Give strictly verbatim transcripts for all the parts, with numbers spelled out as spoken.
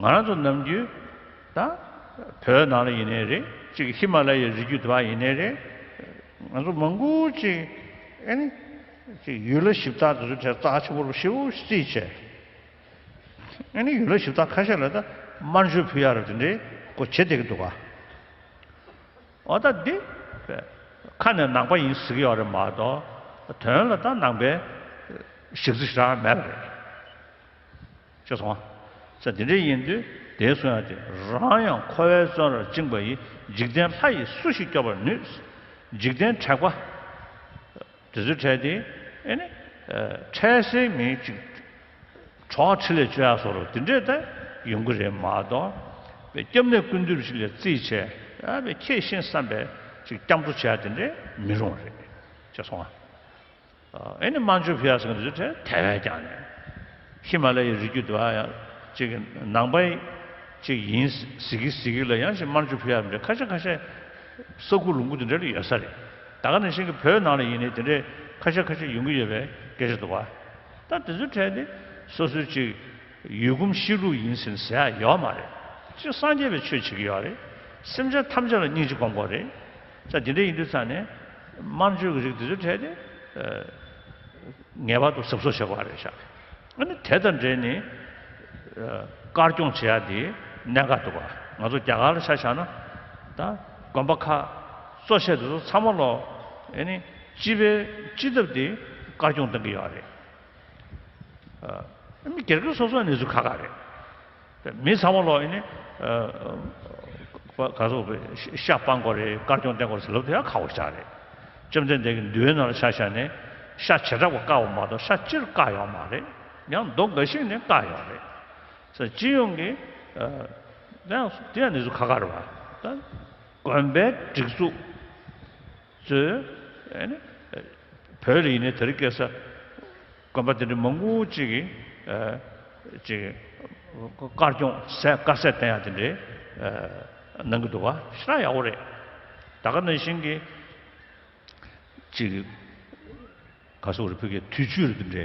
ང་རང་ཚོ་ནམ་རྒྱུན་ད་བོད་ནང་ལ་ཡིན་ནའི་རེད། གཅིག་ཧི་མ་ལ་ཡའི་རི་རྒྱུད་དུ་བ་ཡིན་ནའི་རེད། ང་ཚོ་མང་པོ་ཅིག་ཨེ་ནི་ཅིག་ཡུལ་ལྷ་གཞི་བདག་དེ་ཚོའི་གྲས་རྩ་ཆེན་པོ་ཞེ་པོ་རྩིས་བྱས། ཨེ་ནི་ཡུལ་ལྷ་གཞི་བདག་ཁ་ཤས་ལ་ད་དམར་མཆོད་ཕུལ་ཡག་རེད། དེ་འདྲའི་སྐོར་བྱེད་བསྡད་ཀྱི་འདུག་ག། འོ་ད་འདི་ཁ་ནས་ནང་པ་ཡིན་ཟེར་གྱི་ཡོད་རེད་མ་གཏོགས། དོན་ལ་ད་ནང་པའི་གཞི་རྩ་ཞེ་དྲག་མེད་པ་རེད། ཤེས་སོང་ང་། ས་དེ་འདྲ་ཡིན་དུས་དེའི་གསུང་ཡག་དེ། རང་ཡང་འཁོར་བའི་བཙོན་རར་བཅིངས་པ་ཡི། འཇིག་རྟེན་ལྷ་ཡིས་སུ་ཞིག་སྐྱོབ་པར་ནུས། འཇིག་རྟེན་དྲེགས་པ་དེ་ཚོའི་གྲས་དེ་ཨེ་ནི་འཕྲལ་སེལ་མིན་ཅིག་གྲོགས་འཕྲིན་ལས་བཅོལ་ཡག་བཟོ་འདྲ་དེ་འདྲས་ད་ཡོང་གི་རེད་མ་གཏོགས། པའི་སྐྱབས་གནས་ཀུན་འདུས་ཞིག་ལ་རྩིས་བྱས། ཨ་པའི་ཁྱེད་ཤེས་བསམ་པའི་ཅིག་སྐྱབས་འགྲོ་བྱེད་ཡག་དེ་འདྲས་མི་རུང་བ་རེད། ཤེས་སོང་ང་། ཨེ་ནི་དམར་མཆོད་ཕུལ་ཡག་ཟེར་མཁན་དེ་ཚོ་དེ་དེ་བས་ཀྱང་ནས། ཧི་མ་ལ་ཡའི་རི་རྒྱུད་དུ་ཡང་ཅིག་ནང་པའི་ཅིག་ཡིན་ཟེར་གི་ཟེར་གི་ལ་ཡང་ཅིག་དམར་མཆོད་ཕུལ་ཡག་མི་འདྲ་ཁ་ཤས་ཁ་ཤས་ས་ཁུག་ལུང་ཁུག་དེ་འདྲ་ལ་ཡོད་ས་རེད། ད་ག་ནང་བཞིན་གྱི་བོད་ནང་ལ་ཡིན་ནའི་དེ་འདྲའི་ཁ་ཤས་ཁ་ཤས་ཡོང་གི་ཡོད་པའི་སྐད་ཆ་འདུག་བ། ད་དེ་ཚོའི་གྲས་དེ་སོ་སོའི་ཅིག་ཡུལ་གོམས་གཤིས་ལུགས་ཡིན་ཟེར་ཟེར་ཡག་ཡོད་མ་རེད། སྤྱིར་སངས་རྒྱས་པའི་ཆོས་བྱེད་ཀྱི་ཡོད་རེད། སེམས་ཅན་ཐམས་ཅད་ལ་སྙིང་རྗེ་སྒོམ་དགོས་རེད། ས་དེ་འདྲ་ཡིན་དུས་ཙང་ནས་དམར་མཆོད་ཀྱི་རིགས་དེ་ཚོའི་གྲས་དེ་ངེས་པར་དུ་གཟབ་གཟབ་བྱེད་དགོས་རེད་ཤག། ཨ་ནི་དེ་དང་འབྲེལ་ནས་དཀར་སྐྱོང་བྱེད་ཡག་དེ་གནད་འགག་འདུག་ག། ང་ཚོ་རྒྱ་གར་ལ་ཆ་བཞག་ན་ད་དགོན་པ་ཁག་གཙོ་ཆེ་དེ་ཚོ་ཚང་མ་ལོ་ཨ་ནི་སྤྱི་པའི་སྤྱི་ཐབ་དེ་དཀར་སྐྱོང་གཏོང་གི་ཡོད་རེད། ཨ་ནི་སྒེར་གྱི་སོ་སོའི་གནས་ཚུལ་ཁག་ཁག་རེད། མི་ཚང་མ་ལོ་ཨེ་ནི་ག་ཚོད་ཤ་སྤང་དགོས་རེད། དཀར་སྐྱོང་བསྟེན་དགོས་ཟེར་ལབ་དེ་ཡང་ཁག་པོ་ཞིག་རེད། བཅོམ་ལྡན་འདས་ཀྱི་འདུལ་བའི་ནང་ལ་ཆ་བཞག་ནས་ཤ་བྱེ་བྲག་པ་བཀག་པ་མ་གཏོགས་ཤ་སྤྱིར་བཀག་ཡོད་མ་རེད། ཡང་མདོ་འགའ་ཞིག་ནས་བཀག་ཡོད་རེད། ས་སྤྱི་ཡོངས་ཀྱི་ཡང་དེ་ཡང་གནས་ཚུལ་ཁག་ཁག་རེད་བ། ད་དགོན་པའི་སྒྲིག་འཛུགས་ཚོས་ཨེ་ནི་བོད་ལ་ཡིན་ནའི་དེ་རིང་ཁ་སང་དགོན་པ་དེ་འདྲ་མང་པོ་ཅིག་གིས་ཨ་ཅིག་དཀར་སྐྱོང་ཟས་དཀར་ཟས་བསྟེན་ཡག་དེ་འདྲའི་ཨ་གནང་གི་འདུག་བ། ཞེ་དྲག་ཡག་པོ་རེད། ད་ག་ནང་བཞིན་གྱི་ཅིག་ག་སོགས་རེད། བོད་ཀྱི་དུས་མཆོད་རེད། དེ་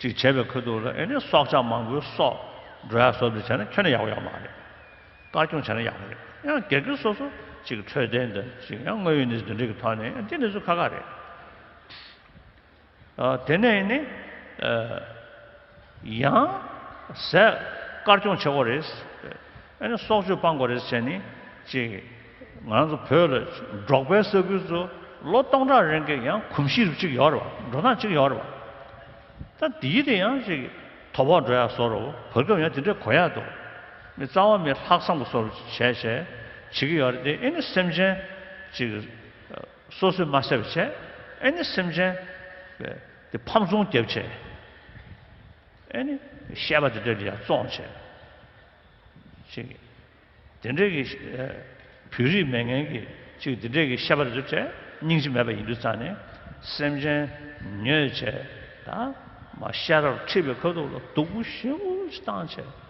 འདྲའི་ཅིག་བྱས་པའི་ཁ་ཐུག་ལ་ཨེ་ནི་སྲོག་ཆགས་མང་པོའི་སྲོག་འགྲོ་ཡག་བཟོ་འདྲ་བྱས་ན་ཁྱོན་ནས་ཡག་པོ་ཡོད་མ་རེད། དཀར་སྐྱོང་བྱས་ན་ཡག་པོ་རེད། ཡང་སྒེར་གྱི་སོ་སོ་ཅིག་འཕྲོད་བསྟེན་དང་ཅིག་ཡང་དངོས་ཡོད་གནས་ཚུལ་དེ་འདྲ་གི་ཐོག་ནས་ཡང་དེ་གནས་ཚུལ་ཁག་ཁག་རེད། ཨ་དེ་ནས་ནི་ཨ་ཡང་ཟས་དཀར་སྐྱོང་བྱེད་དགོས་རེད། ཨ་ནི་སྲོག་གཅོད་སྤང་དགོས་རེད་ཟེར་ནི་ཅིག་ང་རང་ཚོ་བོད་ལ་འབྲོག་པའི་ས་ཁུལ་ཚོ་ལོ་སྟོང་ཕྲག་རིང་གི་ཡང་གོམས་གཤིས་རུ་གཅིག་ཡོད་རེད་བ། འགྲོ་སྟངས་གཅིག་ཡོད་རེད་བ། ད་དེའི་དེ་ཡང་ཅིག་དོ་ཕོག་འགྲོ་ཡག་བཟོ་འདྲ་བོ། བར་སྐབས་ཡང་དེ་འདྲ་གོ་ཡག་འདུག། མི་རྩ་བ་མི་ལྷག་བསམ་གྱི་བཟོ་འདྲ་བྱས་བྱས་བྱེད་ཀྱི་ཡོད་རེད་དེ། ཨེ་ནི་སེམས་ཅན་ཅིག་སོ་སོས་མ་བསད་པ་བྱས། ཨེ་ནི་སེམས་ཅན་དེ་ཕམ་ཚོང་རྒྱབ་བྱས། ཨེ་ནི་བཤད་པ་དེ་འདྲ་ལ་ཡང་བཙོང་བྱས། ཅིག་དེ་འདྲའི་གི་ཨ་བོད་རིགས་མེད་མཁན་གྱི་ཅིག་དེ་འདྲའི་གི་བཤད་པ་རེ་བྱས། སྙིང་རྗེ་མེད་པ་ཡིན་དུས་ཙང་ནས་སེམས་ཅན་ཉོས་བྱས། ད་མ་ཤ་རར་ཁྲིད་པའི་ཁ་ཐུག་ལ་སྡུག་པོ་ཞེ་པོ་ཞིག་བཏང་བྱས།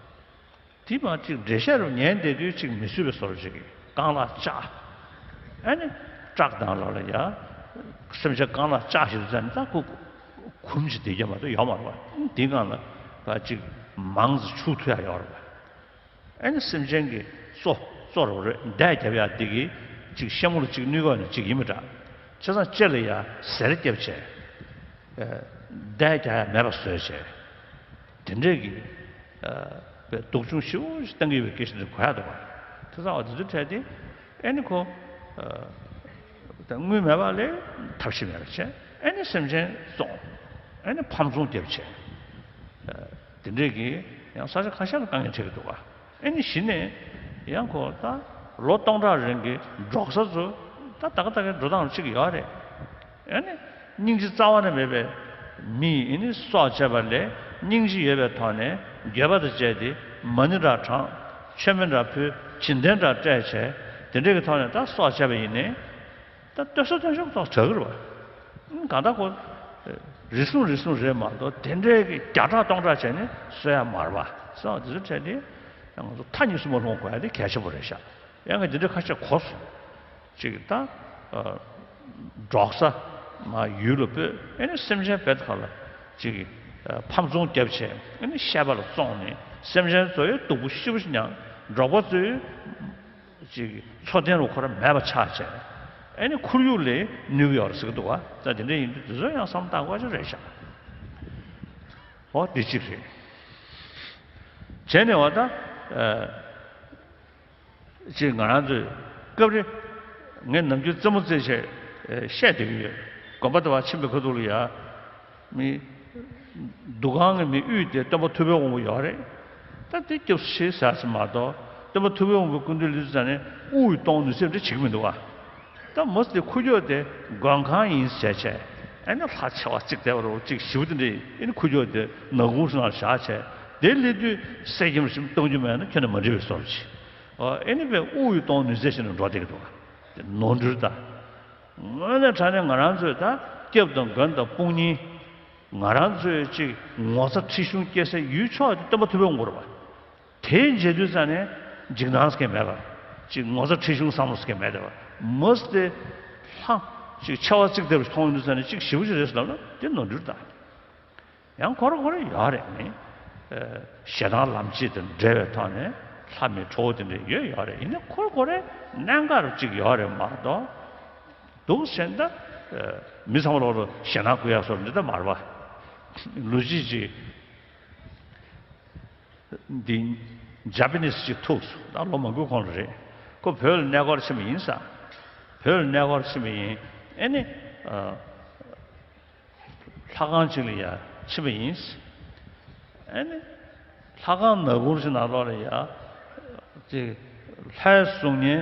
དེ་མ་ཅིག་འགྲེལ་བཤད་རུ་ཉན་བསྡད་དུས་ཅིག་མི་བཟོད་པའི་བཟོ་འདྲ་ཅིག་གི་རྐང་ལག་བཅག། ཨ་ནི་བཀྲག་མདངས་ལ་ལ་ཡ་སེམས་ཅན་རྐང་ལག་བཅག་བཞག་དུས་ཙང་ནས་ད་ཁོ་གོམས་ཀྱི་བསྡད་རྒྱུ་མ་གཏོགས་ཡོད་མ་རེད་བ། དེའི་སྒང་ལ་ཕར་ཅིག་མང་ཙམ་བྱུག་ཐུབ་ཡག་ཡོད་རེད་བ། ཨ་ནི་སེམས་ཅན་གྱི་གཙོ་གཙོ་རུ་རེད། འདས་རྒྱབ་ཡག་འདི་གིས་ཅིག་ཤ་མུ་ལ་ཅིག་གནོད་ཀྱི་ཡོད་ན་ཅིག་ཡིན་པ་འདྲ། བྱས་ཙང་ལྕེ་ལ་ཡ་གཟེར་རྒྱབ་བྱས། ཨ་འདས་རྒྱག་ཡག་མེད་པ་བཟོས་བྱས། དེ་འདྲས་ཀྱི་ཨ་པའི་སྡུག་སྦྱོང་ཞེ་པོ་ཞིག་བཏང་གི་ཡོད་པའི་སྐད་ཆ་འདི་གོ་ཡག་འདུག་བ། དེ་ཚོ་འོ་དེ་ཚོ་འཕྲད་དེ། ཨ་ནི་ཁོ་ཨ་དངུལ་མེད་པ་ལས་ཐབས་ཤེས་མེད་པ་བྱས། ཨ་ནི་སེམས་ཅན་བཙོང་། ཨ་ནི་ཕམ་ཚོང་རྒྱབ་བྱས། ཨ་དེ་འདྲས་ཀྱི་ཡང་ས་ཆ་ཁ་ཤས་ལ་དཀའ་ངལ་འཕྲད་ཀྱི་འདུག་བ། ཨ་ནི་གཞི་ནས་ཡང་ཁོ་ད་ལོ་སྟོང་ཕྲག་རིང་གི་འབྲོག་ས་ཚོ་ད་ད་ག་ད་གའི་འགྲོ་སྟངས་གཅིག་ཡོད་རེད། ཨ་ནི་སྙིང་རྗེ་རྩ་བ་ནས་མེད་པའི་མི་ཡིས་ནི་སྲོག་བཅད་པ་ལས། སྙིང་རྗེ་ཡོད་པའི་ཐོག་ནས་འགྱོད་པ་དང་བཅས་ཏེ་མ་ཎི་ར་བགྲངས། མཆོད་མེ་འདྲ་ཕུལ། བྱིན་རྟེན་འདྲ་སྤྲད་བྱས། དེ་འདྲའི་གི་ཐོག་ནས་ད་སྲོག་བཅད་པ་ཡིན་ནའི་ད་ལྟོས་ས་ལྟོས་ཤོག་ཐོག་དྲག་གི་རེད་བ། གང་ལྟར་ཁོ་རེ་ཟུང་རེ་ཟུང་རེད་མ་གཏོགས་དེ་འདྲའི་གི་བརྒྱ་ཕྲག་སྟོང་ཕྲག་བྱས་ནས་གསོད་ཡག་མ་རེད་བ། སོ་འདི་ཚོ་འཕྲད་དེ་ང་ཚོ་མཐའ་གཉིས་སུ་མ་ལྷུང་དགོས་ཡག་དེ་གལ་ཆེན་པོ་རེད་ཤག། ཡང་ང་འདི་འདྲ་ཁ་ཤས་གོ་སོང་། ཅིག་ད་ཨ་འབྲོག་ས་མ་ཡུལ་ལ་སྤོས། ཨ་ནི་སེམས་ཅན་བེད་ཁ་ལ་ཅིག་ཨ་ཕམ་ཚོང་རྒྱབ་བྱས། ཨ་ནི་བཤད་པ་ལ་བཙོང་ནས་ སེམས་ཅན་ཚོ་ཡི་སྡུག་པོ་ཞེ་པོ་ཞིག་མྱངས། འབྲོག་པ་ཚོའི་ཅིག་འཚོ་རྟེན་རུ་ཁོ་རང་མེད་པ་ཆགས་བྱས། ཨེ་ནི་ཁོར་ཡུག་ལ་གནོད་ཀྱི་ཡོད་རེད་ཟེར་གྱི་འདུག་བ། ད་དེ་འདྲ་ཡིན་དུས་དེ་ཚོ་ཡང་བསམ་བློ་བཏང་དགོས་ཀྱི་རེད་ཤག་འོ་འདི་གཅིག་རེད། བྱས་ནས་བ་ད། ཅེས་ང་རང་ཚོས་སྐབས་རེ་ངས་ནམ་རྒྱུན་རྩེད་མོ་རྩེ་བྱས་བཤད་བསྡད་ཀྱི་ཡོད། དགོན་པ་དེ་བ་ཕྱིན་པའི་ཁ་ཐུག་ལ་ཡ། མི་འདུ་ཁང་གི་མི་དབུས་དེ་སྟོན་པ་ཐུབ་པའི་དབང་པོ་ཡོད་རེད། ད་དེ་སྐྱབས་སུ་མཆི་ཟེར་ཟེར་མ་གཏོགས་སྟོན་པ་ཐུབ་པའི་དབང་པོའི་སྐུ་མདུན་ལ་ཙ་ནས་དབུ་ཡི་གཏོང་ནུས་ཚད་འདྲ་བྱེད་ཀྱི་མི་འདུག་བ། ད་མོ་དེ་ཁུག་ཀྱོག་དེ་མགོན་ཁང་ཡིན་ཟེར་བྱས། ཨ་ནི་ལྷ་ཆེ་བ་གཅིག་བསྡད་པ་རོ་གཅིག་ཞིབ་དེ་འདྲ་ཨ་ནི་ཁུག་ཀྱོག་དེ་ནག་ཁུང་སུ་ནང་བཞག་བྱས། དེ་སླེབས་དུས་གསེར་སྐྱེམས་ཤིག་གཏོང་རྒྱུ་མེད་ན་ཁྱོན་ནས་མ་འགྲིག་པའི་བཟོ་འདྲ་ཅིག་ཨ་ཨེ་ནི་པའི་དབུགས་ཡི་གཏོང་ནུས་ཚད་ཞིག་ནས་འགྲོ་བསྡད་ཀྱི་འདུག་བ། དེ་ནོར་འཁྲུལ་ད། དངོས་གནས་དྲང་གནས་ང་རང་ཚོས་ད་སྐྱབས་དང་མགོན་དང་དཔུང་གཉེན། ང་རང་ཚོས་ཅིག་ངོ་ཚ་ཁྲེལ་གཞུང་སྐྱེ་སའི་ཡུལ་ཕྱོགས་དེ་སྟོན་པ་ཐུབ་པའི་དབང་པོ་རེད་བ། དེ་མཇལ་དུས་ཙ་ནས་འཇིགས་སྣང་ཟེར་མཁན་མེད་པ། ཅིག་ངོ་ཚ་ཁྲེལ་གཞུང་བསམ་བློ་ཟེར་མཁན་མེད་བསྡད་པ། མོ་དེ་ལྷ་ཅིག་ཆེ་བ་གཅིག་བསྡད་པ་མཐོང་ཡོང་དུས་ཙ་ནས་ཅིག་ཞེ་པོ་ཅིག་རེད་ཟེར་ལབ་ན་དེ་ནོར་འཁྲུལ་ད། ཡང་ཁོ་རང་ཁོ་རང་ཡོད་རེད་ནི། ཨ་ཞེ་སྡང་ལམ་བྱེད་དང་འབྲེལ་བའི་ཐོག་ནས་ལྷ་མིའི་གྲོགས་པོ་དེ་འདྲ་ཡོད་ཡོད་རེད། ཡིན་ནའི་ཁོ་རང་ཁོ་རང་གནད་འགག་ཅིག་ཡོད་རེད་མ་གཏོགས། འདུག་ཟེར་ན་ད་མི་ཚང་མ་ལོག་ལོག་ཞེ་སྡང་དགོས་ཡག་བཟོ་འདི་ད་མ་རེད་པ། ལོ་རྒྱུས་ཅིག་འདི་ཇ་པ་ནིས་ཅིག་ཐུག་སོང་། ད་ལོ་མང་པོའི་གོང་ལ་རེད། ཁོ་བོད་ལ་གནས་སྐོར་ཕྱིན་པ་ཡིན་ས། བོད་ལ་གནས་སྐོར་ཕྱིན་པ་ཡིན། ཨེ་ནི། ཨ། ལྷ་ཁང་ཅིག་ལ་ཡ་ཕྱིན་པ་ཡིན། ཨ་ནི། ལྷ་ཁང་ནག་ཁུང་ཞིག་ནང་ལོགས་ལ་ཡ། ཅིག་ལྷའི་གཟུགས་བརྙན་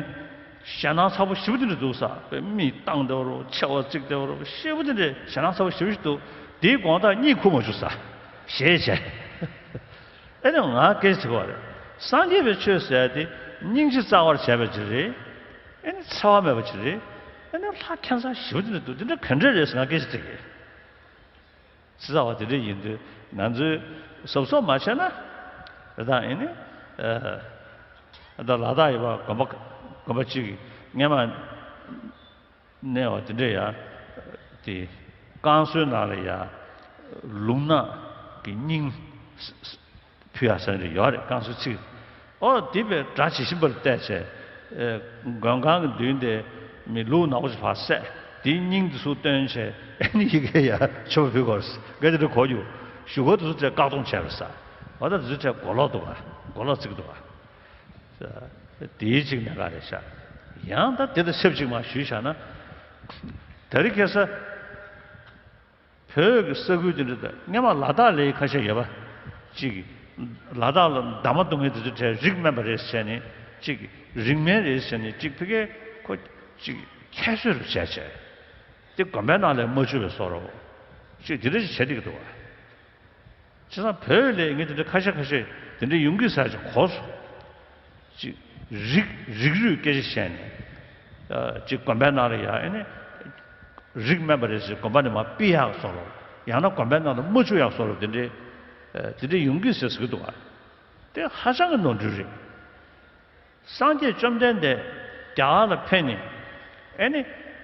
ཞེད་སྣང་ཚ་པོ་ཞེ་པོ་དེ་འདྲ་འདུག་ས། དཔེ་མིག་གདངས་བསྡད་པ་རོ་ཆེ་བ་གཅིག་བསྡད་པ་རོ་ཞེ་པོ་དེ་འདྲ་ཞེད་སྣང་ཚ་པོ་ཞེ་པོ་ཞིག་འདུག་དེའི་དགོང་དག་གཉིད་ཁུག་མ་བྱུང་ས། ཞེད་བྱས། ཨེ་ནི་ང་སྐད་ཆ་དྲི་བ་རེད། སངས་རྒྱས་པའི་ཆོས་ཟེར་ཡ་དེ་སྙིང་རྗེ་རྩ་བར་བྱས་པ་ཅིག་རེད། ཨེ་ནི་འཚེ་བ་མེད་པ་ཅིག་རེད། ཨེ་ནི་ལྷ་ཁྱད་མཚར་ཞེ་པོ་དེ་འདྲ་འདུག་དེ་འདྲ་ག་འདྲ་རེད་ཟེར་ང་སྐད་ཆ་དྲི་གི། ཇི་ལྟ་བ་དེ་འདྲ་ཡིན་དུས་ང་ཚོས་གཟབ་གཟབ་མ་བྱས་ན། རེད་དང་ཨེ་ནི། ཨ་ད་ལ་དྭགས་ཡོད་པ་དགོན་པ་དགོན་པ་གཅིག་གི་སྔས་མ་གནས་པ་དེ་འདྲ་ཡ། དེ་བསྐང་གསོའི་ནང་ལ་ཡ། ལུག་ནག་གི་སྙིང་ཕུལ་ཡ་ཟེར་ནས་ཡོད་རེད། བསྐང་གསོའི་ཚིག་འོ་དེ་བས་སྒྲ་ཇི་བཞིན་པར་བལྟས་བྱས། ཨེ་མགོན་ཁང་གི་མདུན་དེ་མི་ལུག་ནག་པོ་ཞིག་ཕར་བསད། དེའི་སྙིང་དེ་ཚུར་བཏོན་བྱས། ཨེ་ནི་ཡི་གེ་ཡ་མཆོད་པ་ཕུལ་དགོས་རེད། འགའ་དེ་འདྲ་གོ་རྒྱུ། གཞུག་གུ་དེ་ཚོ་བྱས་བཀག་སྡོམ་བྱས་པ་རེད་ས། འོ་ད་དེ་ཚོ་བྱས་གོ་ལོག་འདུག་ག་གོ་ལོག་བརྩི་གི་འདུག་ག་དེའི་གཅིག་གནད་འགག་རེད་ཤག་ཡང་ད་དེ་དང་ཆབས་ཅིག་མ་ཞུས་བཞག་ན། དེ་རིང་ཁ་སང་། བོད་ཀྱི་ས་ཁུལ་དེ་འདྲ་དང་སྔས་མ་ལ་དྭགས་ལ་ཁ་ཤས་ཡོད་པ། གཅིག་ལ་དྭགས་ལ་འདབ་མ་རྡུང་མཁན་དེ་ཚོའི་གྲས་རིགས་དམན་པ་རེད་ཟེར་ནས། གཅིག་རིགས་དམན་རེད་ཟེར་ནས། གཅིག་ཕ་གིར་ཁོ་གཅིག་ཁྱད་གསོད་རུ་བྱས་བྱས། དེ་དགོན་པའི་ནང་ལ་མ་བཅུག་པའི་བཟོ་འདྲ་པོ། གཅིག་དེ་འདྲ་ཞིག་བྱས་བསྡད་ཀྱི་འདུག་བ། བྱས་ཙང་བོད་ལ་ངས་དེ་འདྲ་ཁ་ཤས་ཁ་ཤས་དེ་འདྲ་ཡོང་གི་ས་ཅིག་གོ་སོང་། ཅིག་རིགས་རིགས་རུས་སྐད་ཆ་བཤད་ནས། ཨ་ཅིག་དགོན་པའི་ནང་ལ་ཡ་ཨེ་ནི། རིགས་དམན་པ་རེད་ཟེར་དགོན་པ་ནས་མར་ཕུད་ཡག་བཟོ་འདྲ། ཡང་ན་དགོན་པའི་ནང་ལ་མ་བཅུག་ཡག་བཟོ་འདྲ། དེ་འདྲའི་ཨ་དེ་འདྲའི་ཡོང་གི་ཟེར་ཟེར་གྱི་འདུག་ག་དེ་ཧ་ཅང་གི་ནོར་འཁྲུལ་རེད། སངས་རྒྱས་བཅོམ་ལྡན་འདས་རྒྱ་གར་ལ་ཕེབས་ནས། ཨེ་ནི།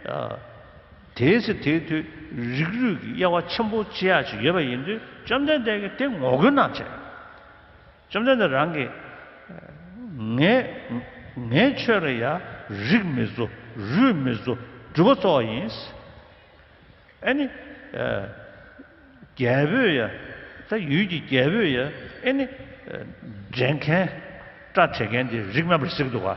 ཨ་དེའི་ཚེ་དེའི་དུས་རིགས་རུས་ཀྱི་དབྱེ་བ་ཆེན་པོ་ཕྱེ་ཡག་ཅིག་ཡོད་པ་ཡིན་དུས་བཅོམ་ལྡན་འདས་ཀྱིས་དེ་ངོ་རྒོལ་གནང་བྱས། བཅོམ་ལྡན་འདས་རང་གིས། ངས་ངའི་ཆོས་ལ་ཡ་རིགས་མི་བཟོ། རུས་མི་བཟོ། སྒྲུབ་པ་གཙོ་བོ་ཡིན། ཨེ་ནི། ཨ་རྒྱལ་པོས་ཡ། ད་ཡུལ་གྱི་རྒྱལ་པོས་ཡ། ཨེ་ནི། ཨ་འདྲེན་མཁན། སྐྲ་བྲེག་མཁན་དེ་རིགས་དམན་པ་རེད་ཟེར་གྱི་འདུག་ག་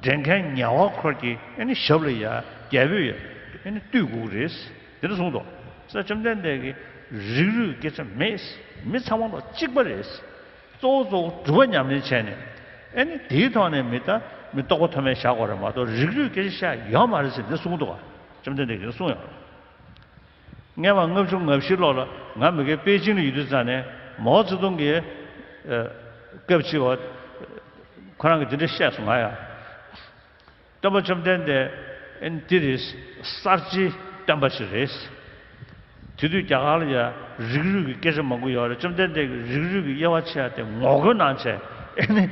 འདྲེན་མཁན་ཉེ་བ་འཁོར་གྱི་ཨེ་ནི་ཞབས་ལ་ཡ་རྒྱལ་པོས་ཡ། ཨེ་ནི་བཏུད་དགོས་ཀྱི་རེད། དེ་འདྲ་གསུངས་འདུག་ས། བཅོམ་ལྡན་འདས་ཀྱིས་རིགས་རུས་སྐད་ཆ་མེད། མི་ཚང་མ་ལ་གཅིག་པ་རེད། གཙོ་བོ་གཙོ་བོ་སྒྲུབ་པ་ཉམས་ལེན་བྱས་ནས། ཨེ་ནི་དེའི་ཐོག་ནས་མི་ད་མི་རྟོགས་པ་མཐོ་དམན་བཞག་དགོས་རེད་མ་གཏོགས་རིགས་རུས་སྐད་ཆ་བཤད་ཡོད་མ་རེད་ཟེར་འདི་གསུངས་འདུག་ག་བཅོམ་ལྡན་འདས་ཀྱིས་གསུངས་ཡོད་རེད། སྔོན་མ་ལྔ་བཅུ་ང་བཞི་ལོ་ལ་ང་མི་སྒེར་པེ་ཅིང་ལ་ཡོད་དུས་ཙང་ནས་མའོ་ཙེ་ཏུང་གིས་ཨ་སྐབས་གཅིག་བ་ཁོ་རང་གིས་འདི་འདྲ་བཤད་སོང་ང་ཡ། སྟོན་པ་བཅོམ་ལྡན་འདས་ཨེ་འདི་རེད། གསར་བརྗེའི་སྟོན་པ་ཞིག་རེད། དེ་དུས་རྒྱ་གར་ལ་ཡ་རིགས་རུས་ཀྱི་སྐད་ཆ་མང་པོ་ཡོད་རེད། བཅོམ་ལྡན་འདས་ཀྱིས་རིགས་རུས་ཀྱི་དབྱེ་བ་ཕྱེ་ཡ་དེ་ངོ་རྒོལ་གནང་བྱས། ཨེ་ནི་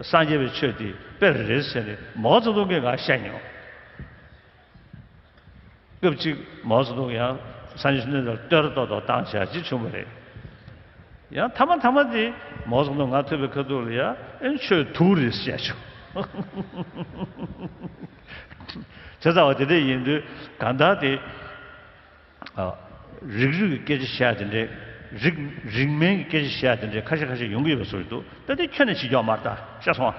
སངས་རྒྱས་པའི་ཆོས་འདི་དཔེ་རེད་ཟེར་ནས་མའོ་ཙེ་ཏུང་གིས་ང་བཤད་མྱོང་། སྐབས་གཅིག་མའོ་ཙེ་ཏུང་ཡང་སངས་རྒྱས་བཅོམ་ལྡན་འདས་ལ་བསྟོད་ར་ཏོག་ཏོག་བཏང་བྱས་ཅིག་བྱུང་བ་རེད། ཡང་ཐ་མ་ཐ་མ་དེ་མོ་ཟོག་ནོ་ང་ཐོས་པའི་ཁ་ཐུག་ལ་ཡ་ཨེ་ཆོས་དུག་རེད་བཤད་ཆོག་བྱས་ཙང་བ་དེ་འདྲ་ཡིན་དུས་གང་ལྟར་དེ། ཨ། རིགས་རུས་ཀྱི་སྐད་ཆ་བཤད་དེ་འདྲའི། རིགས་རིགས་མིན་གྱི་སྐད་ཆ་བཤད་དེ་འདྲའི་ཁ་ཤས་ཁ་ཤས་ཡོང་གི་ཡོད་པའི་བཟོ་ཞིག་འདུག་ད་དེ་ཁྱོན་ནས་བྱེད་ཀྱི་ཡོད་མ་རེད། ད་ཤེས་སོང་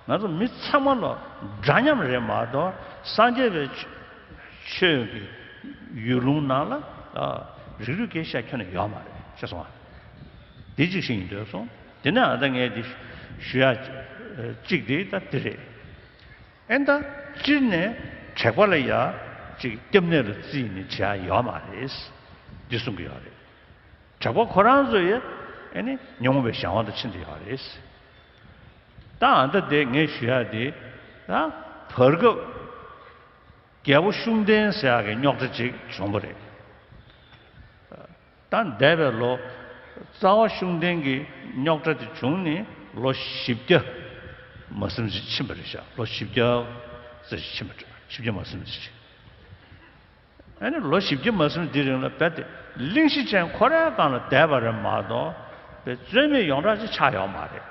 ང་ཚོ་མི་ཚང་མ་ལོ་འདྲ་མཉམ་རེད་མ་གཏོགས་སངས་རྒྱས་པའི་ཆོས་ཀྱི་ཡུལ་ལུང་ནང་ལ། ཨ། རིགས་རུས་སྐད་ཆ་ཁྱོན་ནས་ཡོད་མ་རེད། ཤེས་སོང་། དེ་གཅིག་ཤེས་ཡིན་འདོད་སོང་། དེ་ནས་ཨ་ད་ངས་དེ་ཞུ་ཡ་གཅིག་དེ་ད་དེ་རེད། ཨེ་ད་སྤྱིར་ནས་དྲེགས་པ་ལ་ཡ་ཅིག་སྐྱབས་གནས་ལ་རྩིས་ནས་བྱེད་ཡ་ཡོད་མ་རེད། འདི་གསུང་གི་ཡོད་རེད། དྲེགས་པ་ཁོ་རང་ཚོ་ཡ་ཨེ་ནི་ཉོན་མོངས་པའི་གཞན་དབང་དུ་ཕྱིན་ཏེ་ཡོད་རེད། ད་ཨ་ད་དེ་ངས་ཞུ་ཡ་དེ་ད་བར་སྐབས་རྒྱལ་པོ་ཤུགས་ལྡན་ཟེར་ཡ་གི་རྙོག་དྲ་ཅིག་བྱུང་བ་རེད། ད་འདས་པའི་ལོ། རྩ་བ་ཤུགས་ལྡན་གྱི་རྙོག་དྲ་དེ་བྱུང་ནས་ལོ་བཞི་བརྒྱ་མ་ཟིན་ཙམ་ཕྱིན་པ་རེད་ཤག་ལོ་བཞི་བརྒྱ་ཙམ་ཕྱིན་པ་རེད། བཞི་བརྒྱ་མ་ཟིན་ཙམ། ཨ་ནི་ལོ་བཞི་བརྒྱ་མ་ཟིན་འདིའི་རིང་ལ་རྦད་དེ་གླེང་གཞི་ཅན་ཁོ་རའི་སྒང་ལ་བསྡད་པ་རེད་མ་གཏོགས་པའི་རྩོད་མེད་ཡོངས་གྲགས་ཅིག་ཆགས་ཡོད་མ་རེད།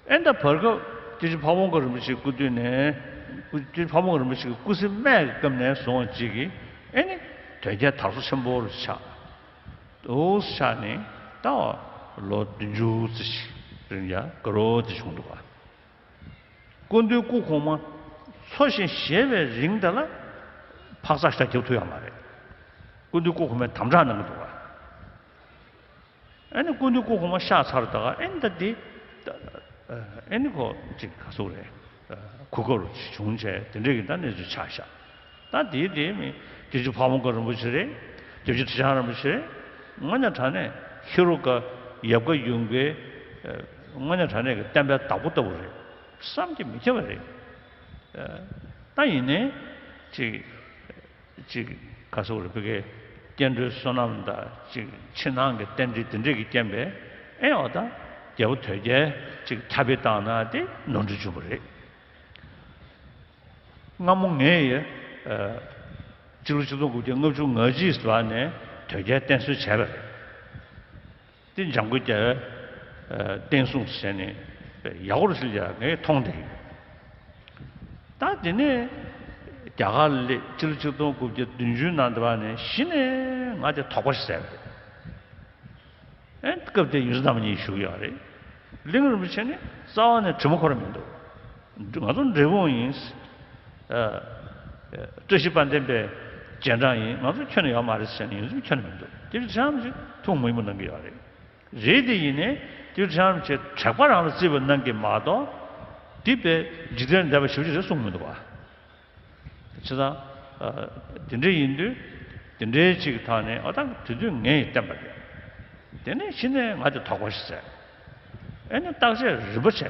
ཨེ་ད་བར་སྐབས་སྐྱབས་རྗེ་ཕ་བོང་ཁ་རིན་པོ་ཆེའི་སྐུ་དུས་ནས། སྐྱབས་རྗེ་ཕ་བོང་ཁ་རིན་པོ་ཆེ་གི་སྐུ་ཚེ་སྨད་ཀྱི་སྐབས་ནས་བཟུང་བ་ཅིག་གིས་ཨེ་ནི་དོལ་རྒྱལ་དར་སོ་ཆེན་པོ་རུ་ཆགས། འདུག་ཆགས་ནས་ད་བར་ལོ་བདུན་ཅུ་ཙམ་ཞིག་རིང་ཡ་དགའ་རབ་ཅིག་བྱུང་འདུག་ག་སྐུ་མདུན་སྐུ་གོང་མ་འཚོ་ཞིང་གཞེས་པའི་རིང་དེ་ལ་འཕག་འཚག་ཞིག་ད་རྒྱབ་ཐུབ་ཡོད་མ་རེད། སྐུ་མདུན་སྐུ་གོང་མས་དམ་དྲག་གནང་གི་འདུག་ག་ཨ་ནི་སྐུ་མདུན་སྐུ་གོང་མ་གཤེགས་ཚར་ད་ག་ཨ་ནི་ད་འདི། ཨ་ནི་ཁོ་ཅིག་ག་སོག་རེད། གོ་སྐབས་རུ་བྱུང་བྱས་དེ་འདྲས་ཀྱི་ད་གནས་ཚུལ་ཆགས་ཤག་ད་དེའི་དེའི་མི་སྐྱབས་རྗེ་ཕ་བོང་ཁ་རིན་པོ་ཆེ་རེད། སྐྱབས་རྗེ་ཁྲི་བྱང་རིན་པོ་ཆེ་རེད། དངོས་གནས་དྲང་གནས་ཧེ་རུ་ཀ་ཡབ་བཀའ་ཡུམ་བཀའི་དངོས་གནས་དྲང་གནས་ཀྱི་བསྟན་པའི་བདག་པོ་ལྟ་བུ་རེད། བསམ་གྱིས་མི་ཁྱབ་པ་རེད། ད་ཡིན་ནའི་ཅིག་ཅིག་ག་སོག་རེ་བོད་ཀྱི་སྐྱེ་འགྲོའི་བསོད་ནམས་དང་ཅིག་ཕྱི་ནང་གི་རྟེན་འབྲེལ་དེ་འདྲས་ཀྱི་རྐྱེན་པས་ཨེ་འོ་ད་རྒྱལ་པོ་དོལ་རྒྱལ་ཅིག་ཐར་པའི་བཏང་ན་དེ་ནོར་འཁྲུལ་བྱུང་བ་རེད། སྔ་མོ་ངས་ཡ། སྤྱི་ལོ་ཆིག་སྟོང་དགུ་བརྒྱ་ལྔ་བཅུ་ང་གཅིག་ཙམ་ནས་དོལ་རྒྱལ་བསྟེན་གསོལ་བྱས་པ་རེད། དེ་འཇམ་མགོན་རྒྱལ་བའི་བསྟན་སྲུང་ཟེར་ནས་ཡག་པོ་ཞིག་ཡ་ངས་མཐོང་བསྡད་ཡོད། ད་དེ་ནས་རྒྱ་གར་སླེབས་སྤྱི་ལོ་ཆིག་སྟོང་དགུ་བརྒྱ་བདུན་ཅུ་ནང་དུ་བ་ནས་གཞི་ནས་ང་དེ་དོགས་པ་ཞིག་ཟ་བ་རེད། ཨེ་སྐབས་དེ་ཡུལ་ས་རྣམ་གཉིས་བཞུགས་ཡོད་རེད། གླིང་རིན་པོ་ཆེ་ནི་རྩ་བ་ནས་དྲི་མ་ཁོ་ར་མི་འདུག་ང་ཚོ་འབྲས་སྤུངས་ཡིན། ཨ། བཀྲ་ཤིས་དཔལ་ལྡན་པའི་རྗེས་འབྲང་ཡིན། ང་ཚོ་ཁྱོན་ནས་ཡོད་མ་རེད་ཟེར་ནས་ཡིན་ཙམ་ཁྱོན་ནས་མི་འདུག་དེ་བཞིན་ཅང་ཞིག་ཐུགས་མོས་མོ་གནང་གི་ཡོད་རེད། རེད་དེ་ཡིན་ནའི་དེ་བཞིན་ཅང་ཞིག་དྲེགས་པ་རང་ལ་བརྩིས་པ་གནང་གི་མ་གཏོགས། དེ་པའི་འཇིག་རྟེན་འདས་པ་ཞེ་པོ་ཅིག་རེད་གསུངས་མི་འདུག་བ། བྱས་ཙང་། ཨ། དེ་འདྲ་ཡིན་དུས། དེ་འདྲའི་ཅིག་ཐོག་ནས་ཨ་ད་དེ་དུས་ངས་བསྟན་པ་རེད། དེ་ནས་གཞི་ནས་ང་དེ་དོགས་པ་ཞིག་ཟ། ཨེ་ནས་བརྟག་དཔྱད་རིམ་པ་བྱས།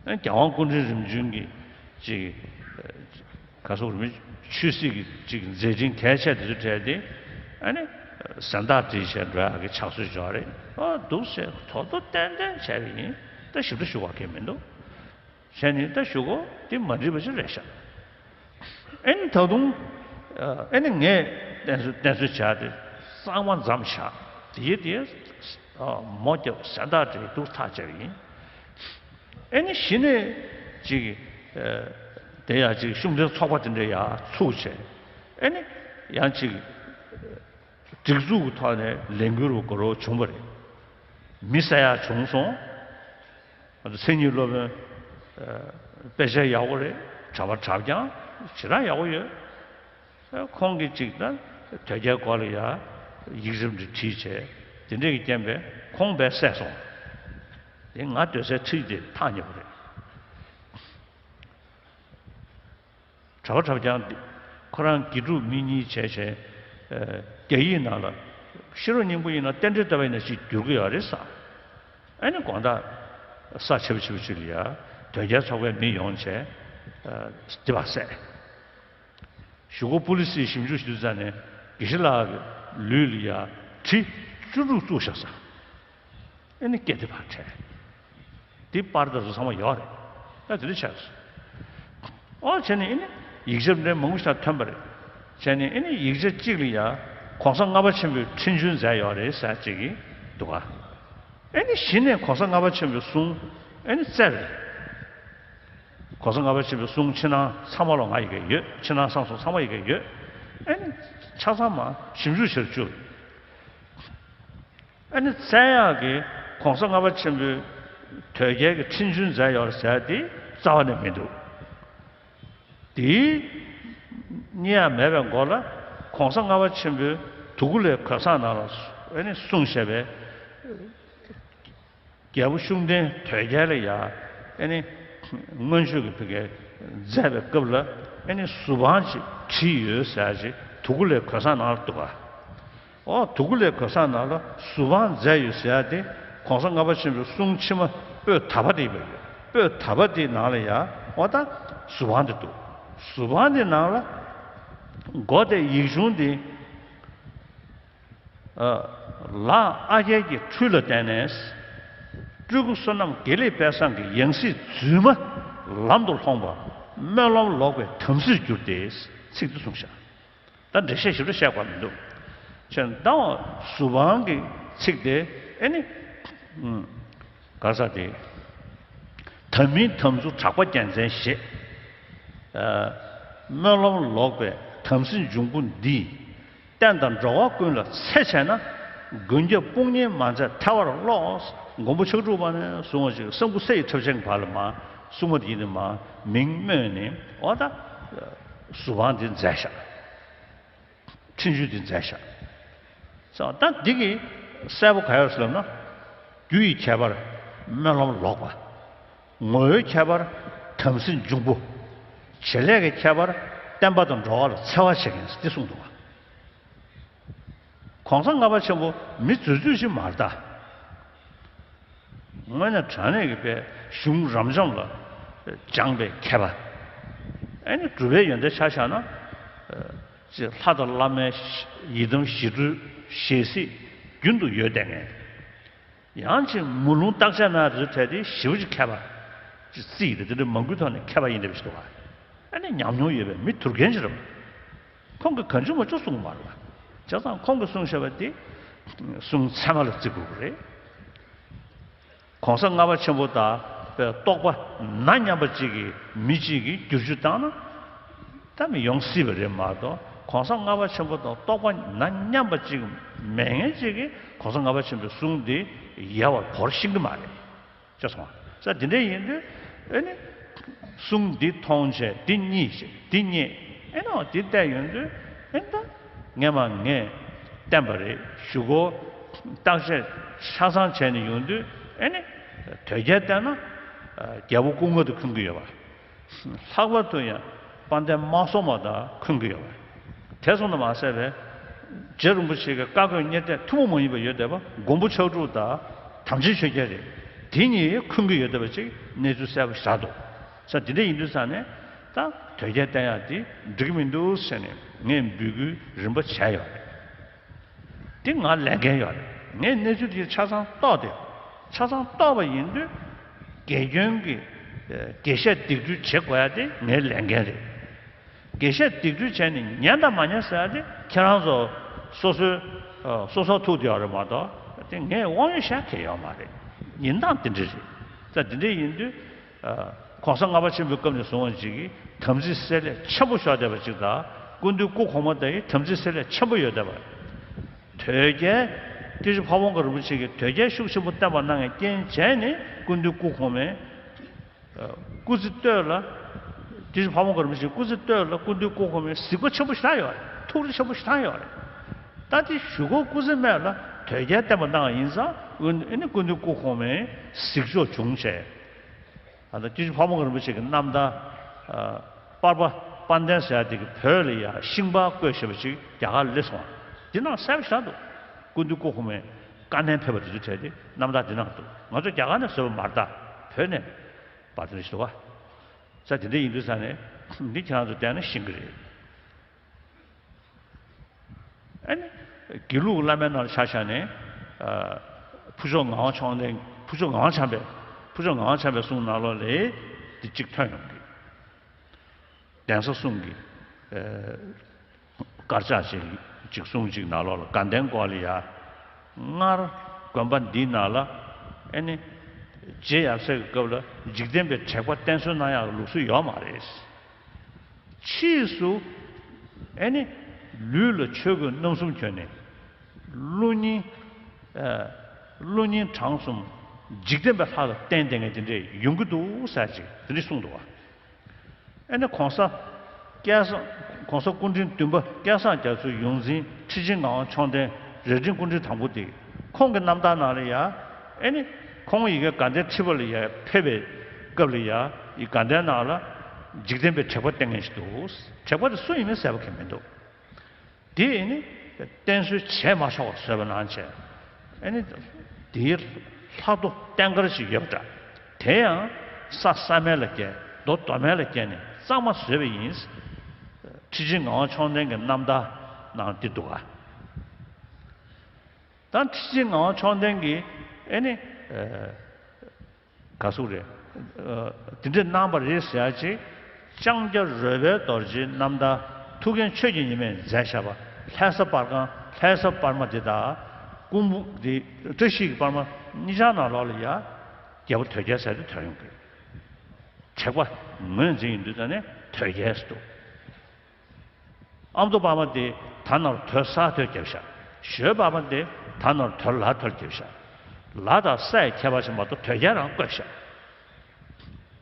ཨེ་རྒྱལ་དབང་སྐུ་ཕྲེང་རིམ་བྱོན་གྱི་ཅིག་ག་སོག་རིམ་ཆོས་སྲིད་ཀྱི་ཅིག་མཛད་འཕྲིན་གལ་ཆེ་དེ་ཚོ་བྲལ་ཏེ། ཨ་ནི་གཟེངས་རྟགས་བྲིས་བྱས་འགྲོ་ཡག་གི་ཕྱག་སྲོལ་ཅིག་ཡོད་རེད། ཨ་འདུག་ཟེར་ཐོག་ཐོག་ཏན་ཏན་བྱས་པ་ཡིན། ད་ཞིབ་ཕྲ་ཞུ་བ་གལ་མི་འདུག་བྱས་ནས་ད་ཞུ་གོ་དེ་མ་འགྲིག་པ་ཞིག་རེད་ཤག་ཨེ་ནི་ད་དུང་། ཨེ་ནི་ངས་བསྟེན་གསོལ་བསྟེན་གསོལ་བྱ་དེ་གཙང་མ་མཚམས་བཞག་དེའི་དེ་མོ་རྒྱབ་གཟེངས་རྟགས་བྲིས་འདུག་ཐག་བཅད་པ་ཡིན། ཨེ་ནི་གཞི་ནས་ཅིག་དེ་ཡང་ཅིག་ཤུགས་ལྡན་ཚོགས་པ་དེ་འདྲ་ཡར་ཚུགས་བྱས། ཨེ་ནི་ཡང་ཅིག་སྒྲིག་འཛུགས་ཀྱི་ཐོག་ནས་ལས་འགུལ་རུ་འགྲོ་རོགས་བྱུང་བ་རེད། མི་བསད་ཡག་བྱུང་སོང་། ང་ཚོ་མཚན་ཉིད་སློབ་དཔོན། ཨ། དཔེ་ཆ་ཡག་པོ་རེད། གྲྭ་པ་གྲྭ་རྐྱང་ཇེ་རང་ཡག་པོ་ཡོད། ཨ། ཁོང་གིས་ཅིག་ད་དོལ་རྒྱལ་སྐོར་ལ་ཡ་ཡིག་རིགས་འདི་བྲིས་བྱས། དེ་འདྲས་ཀྱི་རྐྱེན་པས་ཁོང་དཔེ་བསད་སོང་། དེ་ང་སྡོད་སའི་འཁྲིས་དེ་ཐག་ཉེ་པོ་རེད། གྲྭ་པ་གྲྭ་རྐྱང་འདི་ཁོ་རང་དགེ་ཕྲུག་མི་གཉིས་བྱས་བྱས། ཨ། རྒྱ་ཡིག་ནང་ལ་ཤེས་རབ་སྙིང་པོ་ཡིན་ན་རྟེན་འབྲེལ་ལྟ་བ་ཡིན་ན་ཅིག་འགྱུར་གི་ཡོད་རེད་ས། ཨ་ནི་དགོང་དག་ས་ཆེ་བ་ཆེ་བ་ཅིག་ལ་ཡ་དོལ་རྒྱལ་ཚོགས་པའི་མི་ཡོང་བྱས། ཨ། སྡིག་པ་བསད། གཞུག་གུ་པུ་ལི་སིའི་ཞིབ་འཇུག་ཞུ་དུས་ཙ་ནས་དགེ་བཤེས་ལགས་ཀྱི་ལུས་ལ་ཡ་གྲི་བཅུ་དྲུག་བཙུགས་བཞག་ས། ཨེ་ནི་སྐེ་དེ་ཕར་བྲལ། དེ་པར་དེ་ཚོ་ཚང་མ་ཡོད་རེད། ཨ། དེ་འདྲ་ཆགས་སོང་། ཨོ་བྱས་ནས་ཨེ་ནི་ཡིག་ཆ་འདྲ་མང་པོ་ཞིག་ཐོན་པ་རེད། བྱས་ནས་ཨེ་ནི་ཡིག་ཆ་གཅིག་ལ་ཡ་ གོང་ས་ལྔ་པ་ཆེན་པོས་ཁྲིམས་གཅོད་མཛད་ཡོད་རེད་ཟེར་ཅིག་གི་འདུག་ག་ཨེ་ནི་གཞི་ནས་གོང་ས་ལྔ་པ་ཆེན་པོའི་གསུང་ཨེ་ནི་བཙལ་རེད། གོང་ས་ལྔ་པ་ཆེན་པོའི་གསུང་ཕྱི་ནང་ཚང་མ་ལ་ང་ཡི་གེ་ཡོད། ཕྱི་ནང་གསང་གསུམ་ཚང་མ་ཡི་གེ་ཡོད། ཨེ་ནི་ཆ་ཚང་མ་ཞིབ་འཇུག་བྱེད་བཅུག་ཨ་ནི་བཙན་གཡག་གིས་གོང་ས་ལྔ་པ་ཆེན་པོའི་དོལ་རྒྱལ་གྱི་ཁྲིམས་གཅོད་མཛད་ཡོད་ཟེར་དེ་རྩ་བ་ནས་མི་འདུག་དེའི་རྙེད་ཡག་མེད་པའི་མགོ་ལ་གོང་ས་ལྔ་པ་ཆེན་པོའི་དུ་ཀུ་ལའི་གོས་བཟང་ནང་ལ་ཨ་ནི་གསུངས་བཞག་པའི་རྒྱལ་པོ་ཤུགས་ལྡན་དོལ་རྒྱལ་ལ་ཡ་ཨ་ནི་མངོན་སྤྱོད་ཀྱི་བུ་གའི་མཛད་པའི་སྐབས་ལ་ཨ་ནི་གཟུ་དཔང་ཅིག་བྲིས་ཡོད་ཟེར་ཅིག་དུ་ཀུ་ལའི་གོས་བཟང་ནང་ལ་འདུག་ག་ཨོ་དུ་ཀུ་ལའི་གོས་བཟང་ནང་ལ་གཟུ་དཔང་མཛད་ཡོད་ཟེར་ཡ་དེ་གོང་ས་ལྔ་པ་ཆེན་པོའི་གསུང་ཕྱི་མ་པོད་ད་པ་དེ་ཡིན་པ་ཡོད། པོད་ད་པ་དེའི་ནང་ལ་ཡ་ཨོ་ད་གཟུ་དཔང་དེ་འདུག་གཟུ་དཔང་དེ་ནང་ལ་མགོ་དེ་ཡིག་ཆུང་དེ་ལ་ཨ་རྒྱལ་གྱི་འཕྲུལ་ལ་བརྟེན་ནས་སྤྲུལ་སྐུ་བསོད་ནམས་དགེ་ལེགས་དཔལ་བཟང་གི་ཡང་སྲིད་རྫུན་མ་ལམ་དུ་ལྷོངས་པ་སྨོན་ལམ་ལོག་པའི་དམ་སྲིར་གྱུར་ཏེ་ཚིག་འདི་གསུངས་ཤག་ད་འགྲེལ་བཤད་ཞིབ་ཕྲ་བཤད་དགོས་མི་འདུག་ཁྱེད་ཟླ་བ་གཟུ་དཔང་གི་ཚིག་དེ་ཨེ་ནི། ག་ས་དེ། དམ་མིན་དམ་ཚུལ་གྲགས་པ་རྒྱལ་མཚན་ཞེས། སྨོན་ལམ་ལོག་པའི་དམ་སྲི་འབྱུང་པོ་འདིས། བསྟན་དང་འགྲོ་བ་ཀུན་ལ་འཚེ་བྱས་ན། མགོན་སྐྱབས་དཔུང་གཉེན་མ་མཛད་ཐལ་བར་རློག་མགོན་པོ་ཕྱག་དྲུག་པ་ནས་བཟུང་བ་ཞིག་གསང་ཕུ་ས་ཡི་ཁྲབ་ཆེན་གྱི་བར་ལ་མ་སྲུང་མ་དེ་ཡིན་ནི་མ་མིང་སྨོས་ནས་འོ་ད། གཟུ་དཔང་འདི་མཛད་ཤག་ཁྲིམས་གཅོད་འདི་མཛད་ཤག་ཙང་ད་འདི་གི་གསལ་པོ་ག་ཡོད་ཟེར་ལབ་ན། རྒྱུ་ཡི་ཁྱད་པར་སྨོན་ལམ་ལོག་པ། ངོ་བོའི་ཁྱད་པར་དམ་སྲི་འབྱུང་པོ། བྱེད་ལས་ཀྱི་ཁྱད་པར་བསྟན་པ་དང་འགྲོ་བ་ལ་འཚེ་བ་བྱེད་མཁན་འདི་གསུངས་འདུག་བ། གོང་ས་ལྔ་པ་ཆེན་པོ་མི་རྫུས་རྫུས་ཤིག་མ་རེད་ད། དངོས་གནས་དྲང་གནས་ཀྱི་པའི་གཞུང་རབ་འབྱམས་ལ་སྦྱངས་པའི་མཁས་པ། ཨ་ནི་གྲུབ་པའི་ཡོན་ཏན་ཆ་བཞག་ན། ཅེས་ལྷ་དང་བླ་མའི་ཡི་དམ་ཞི་ཁྲོའི་ཞལ་གཟིགས་རྒྱུན་དུ་ཡོད་བསྡད་མཁན། ཡང་ཅིག་མུ་ལུང་བརྟག་དཔྱད་གནང་དུས་ཐད་དེ་ཞེ་པོ་ཅིག་མཁས་པ་ཅིག་རྩིས་ཡིན་ཏེ་དེ་འདྲའི་མང་པོའི་ཐོག་ནས་མཁས་པ་ཡིན་འདྲ་བ་ཞིག་འདུག་ག་ཨ་ནི་ཉམས་མྱོང་ཡོད་པའི་མི་དུར་རྒན་ཅིག་རེད་པ། ཁོང་གིས་གང་བྱུང་མང་བྱུང་གསུངས་མ་རེད་པ། བྱས་ཙང་ཁོང་གིས་གསུངས་བཞག་པ་དེ་གསུང་ཚད་མ་ལ་བརྩི་དགོས་ཀྱི་རེད། གོང་ས་ལྔ་པ་ཆེན་པོ་དང་པའི་རྟོགས་པ་ན་མཉམ་པ་གཅིག་གིས་མི་གཅིག་གིས་བསྒྱུར་བཅོས་བཏང་ན་ད་མི་ཡོང་སྲིད་པ་རེད་མ་གཏོགས། གོང་ས་ལྔ་པ་ཆེན་པོ་དང་རྟོགས་པ་ན་མཉམ་པ་གཅིག་མེད་མཁན་གཅིག་གིས་གོང་ས་ལྔ་པ་ཆེན་པོའི་གསུང་འདི་ཡལ་བར་བོར་ཤེས་ཀྱི་མ་རེད། ཅེས་གསུངས་པ། ས་འདི་འདྲ་ཡིན་དུས་ཨེ་ནི། གསུང་འདི་མཐོང་བྱས་འདི་རྙེད་ཅེས་འདི་རྙེད་ཨེ་ནོ་འདི་བལྟས་ཡོང་དུས་ཨེ་ད། ངས་མ་ངས་བསྟན་པ་རེད་ཞུ་གོ་བརྟག་དཔྱད་ཆ་ཚང་བྱས་ནས་ཡོང་དུས་ཨེ་ནི། དོལ་རྒྱལ་བསྟན་ན། རྒྱལ་པོ་སྐུ་ལྔ་དུ་འཁོད་ཀྱི་ཡོད་པ། ལྷག་པར་དུ་ཡང་དཔལ་ལྡན་དམག་ཟོར་མ་དང་འཁོད་ཀྱི་ཡོད་པ། དེ་སོང་དུ་མ་ཟད་པའི། རྗེ་རིན་པོ་ཆེ་གི་བཀའ་བསྒོས་གཉེར་གཏད་ཐུན་མོང་མ་ཡིན་པ་ཡོད་བསྡད་པ་མགོན་པོ་ཕྱག་དྲུག་དང་། དམ་ཅན་ཆོས་རྒྱལ་རེད། དེ་གཉིས་འཁོན་གྱི་ཡོད་བསྡད་པ་ཅིག་གནས་ཚུལ་གསལ་པོ་ཞིག་རག་འདུག་ས་དེ་འདྲ་ཡིན་དུས་ས་ནས་ད་དོལ་རྒྱལ་བསྟེན་ཡག་དེ་འགྲིག་གི་མི་འདུག་ཟེར་ནས་ངས་འབོད་སྐུལ་རིམ་པ་བྱས་ཡོད་རེད། དེ་ང་ལས་འགན་ཡོད་རེད། ངས་གནས་ཚུལ་དེ་ཆ་ཚང་རྟོགས་ཏེ། ཆ་ཚང་རྟོགས་པ་ཡིན་དུས་དགེ་སྐྱོན་གྱི་དགེ་བཤད་སྡིག་སྒྲིལ་བྱེད་དགོས་ཡ་དེ་ངའི་ལས་འགན་རེད། དགེ་བཤད་སྡིག་སྒྲིལ་བྱས་ནས་ཉན་དང་མ་ཉན་ཟེར་ཡ་དེ་ཁྱེད་རང་ཚོ་སོ་སོའི་སོ་སོར་ཐུག་བསྡད་ཡོད་རེད་མ་གཏོགས་དེ་ངས་དབང་ཡོད་བཤད་མཁན་ཡོད་མ་རེད། ཡིན་སྟངས་དེ་འདྲ་རེད། ད་དེ་འདྲ་ཡིན་དུས། གོང་ས་ལྔ་པ་ཆེན་པོའི་སྐབས་ནས་བཟུང་བ་ཅིག་གིས་དམ་ཚིག་བསྲེ་བསླད་ཆེན་པོ་ཤོར་བསྡད་པ་ཅིག་དང་། སྐུ་མདུན་སྐུ་གོང་མ་དང་ཡི་དམ་ཚིག་བསྲེ་བསླད་ཆེན་པོ་ཡོད་བསྡད་པ། དོལ་རྒྱལ། སྐྱབས་རྗེ་ཕ་བོང་ཁ་རིན་པོ་ཆེ་གིས་དོལ་རྒྱལ་ཤུགས་ཆེན་པོ་བསྟན་པ་གནང་བའི་རྐྱེན་བྱས་ནས་སྐུ་མདུན་སྐུ་གོང་མའི་སྐུ་ཚེ་སྟོད་ལ། སྐྱབས་རྗེ་ཕ་བོང་ཁ་རིན་པོ་ཆེའི་སྐུ་ཚེ་སྟོད་ལ་སྐུ་མདུན་སྐུ་གོང་མའི་གཟིགས་པ་ཆེན་པོ་ཞེ་དྲག་ཡོད་རེད། ཐུགས་རེ་ཆེན་པོ་ཞེ་དྲག་ཡོད་རེད། ད་དེ་གཞུག་གུ་སྐུ་ཚེ་སྨད་ལ་དོལ་རྒྱལ་བསྟན་པ་གནང་བ་ཡིན་ཙང་ཨ་ནི་སྐུ་མདུན་སྐུ་གོང་མའི་གཟིགས་ཕྱོགས་བྱུང་བྱས། ཨ་ད་སྐྱབས་རྗེ་ཕ་བོང་ཁ་རིན་པོ་ཆེ་གི་རྣམ་ཐར། པར་པ་དཔལ་ལྡན་ཟེར་ཡ་དེ་གི་བོད་ལ་ཡ་ཤིང་པར་བརྐོས་བཞག་པ་ཅིག་རྒྱ་གར་སླེབས་སོང་བ། འདི་ནང་གསལ་པོ་ཞེ་དྲག་འདུག་སྐུ་མདུན་སྐུ་གོང་མའི་བཀའ་ནན་ཕེབས་པ་དེ་ཚོ་གྲས་དེ་རྣམ་ཐར་འདི་ནང་འདུག་ང་ཚོ་རྒྱ་གར་ནས་བཟོས་པ་མ་རེད་ད། བོད་ནས་པར་དེ་འདྲ་ཞིག་འདུག་བ། ས་དེ་འདྲ་ཡིན་དུས་ས་ནས་འདི་ཁྱེད་རང་ཚོ་བལྟས་ན་ཤེས་ཀྱི་རེད། ཨ་ནི། དགེ་ལུགས་བླ་མའི་ནང་ལ་ཆ་བཞག་ནས། ཨ། ཕུར་ལྕོག་ངག་དབང་ཕྱོགས་ལྡན་ཕུར་ལྕོག་ངག་དབང་བྱམས་པའི་ཕུར་ལྕོག་ངག་དབང་བྱམས་པའི་གསུང་ནང་ལོགས་ལ་འདི་གཅིག་ཐོན་ཡོང་གི། གདན་ས་གསུམ་གྱི། ཨ། དཀར་ཆག་ཅན་གྱི་ ཅིག་གསུང་ཅིག་ནང་ལོགས་ལ་དགའ་ལྡན་སྐོར་ལ་ཡ། སྔར་དགོན་པ་འདིའི་ནང་ལ་ཨེ་ནི་རྗེ་ཡབ་སྲས་ཀྱི་སྐབས་ལ་འཇིག་རྟེན་པའི་དྲེགས་པ་བསྟེན་གསོལ་གནང་ཡག་ལུགས་སྲོལ་ཡོད་མ་རེད། ཕྱིས་སུ་ཨེ་ནི་ལུས་ལ་ཆོས་གོས་རྣམ་གསུམ་གྱོན་ནས་གློ་སྙིང་། ཨ། གློ་སྙིང་བྲང་གསུམ་འཇིག་རྟེན་པའི་ལྷ་ལ་བརྟེན་བསྡད་མཁན་དེ་འདྲས་ཡོང་གི་འདུག་ཟེར་ཅིག་དེ་འདྲས་གསུངས་འདུག་བ། ཨེ་ནི་གོང་ས་སྐལ་བཟང་། གོང་ས་སྐུ་ཕྲེང་བདུན་པ་སྐལ་བཟང་རྒྱ་མཚོའི་ཡོངས་འཛིན་ཁྲི་ཆེན་ངག་དབང་མཆོག་ལྡན་རྭ་སྒྲེང་སྐུ་ཕྲེང་དང་པོ་དེ། ཁོང་གི་རྣམ་ཐར་ནང་ལ་ཡ། ཨེ་ནི་ཁོང་ཡི་གེ་དགའ་ལྡན་ཁྲི་པ་ལ་ཡ་ཕེབས་པའི་སྐབས་ལ་ཡ། ཡི་དགའ་ལྡན་ནང་ལ་འཇིག་རྟེན་པའི་དྲེགས་པ་བསྟེན་མཁན་ཞིག་འདུག། དྲེགས་པ་དེ་སུ་ཡིན་མིན་གསལ་པོ་གང་མི་འདུག། དེ་ནི་བསྟེན་གསོལ་བྱས་མ་ཆོག་པར་བཟོས་པ་གནང་བྱས། ཨེ་ནི་དེའི་ལྷ་ཐོ་རྟེན་འབྲེལ་ཞིག་ཡོད་པ་འདྲ། དེ་ཡང་ས་གསར་མ་ལ་བསྐྱལ། རྡོ་རྡོ་མ་ལ་བསྐྱལ་ནས་གཙང་མ་བཟོས་པ་ཡིན། ཁྲི་ཆེན་ངག་དབང་མཆོག་ལྡན་གྱི་རྣམ་ཐར་ནང་འདི་འདུག་ག། ད་ཁྲི་ཆེན་ངག་དབང་མཆོག་ལྡན་གྱིས་ཨེ་ནི། ཨ། ག་ཟེར་རེད། ཨ། དེ་འདྲས་གནང་བ་རེད་ཟེར་ཡ་ཅིག། ལྕང་སྐྱ་རོལ་པའི་རྡོ་རྗེའི་རྣམ་ཐར་ཐུའུ་བཀྭན་ཆོས་ཀྱི་ཉི་མས་མཛད་བཞག་པ་ལྷ་ས་པར་ཁང་། ལྷ་ས་པར་མ་དེ་དང་སྐུ་འབུམ་དེ། བཀྲ་ཤིས་ཀྱི་པར་མ་གཉིས་ཆར་ནང་ལོགས་ལ་ཡ། རྒྱལ་པོ་དོལ་རྒྱལ་ཟེར་དེ་ཐོན་ཡོང་གི། དྲེགས་པ་ངོས་འཛིན་ཡིན་དུས་ད་ནི་དོལ་རྒྱལ་ཟེར་འདུག། ཨ་མདོ་པར་མ་དེ་ད་ནོར་དོལ་ས་དོལ་རྒྱབ་ཤག། ཞོལ་པར་མ་དེ་ད་ནོར་དོལ་ལ་དོལ་རྒྱབ་ཤག། ལ་དང་སའི་ཁྱད་པར་ཞིག་མ་གཏོགས་དོལ་རྒྱལ་རང་བཀོད་ཤག།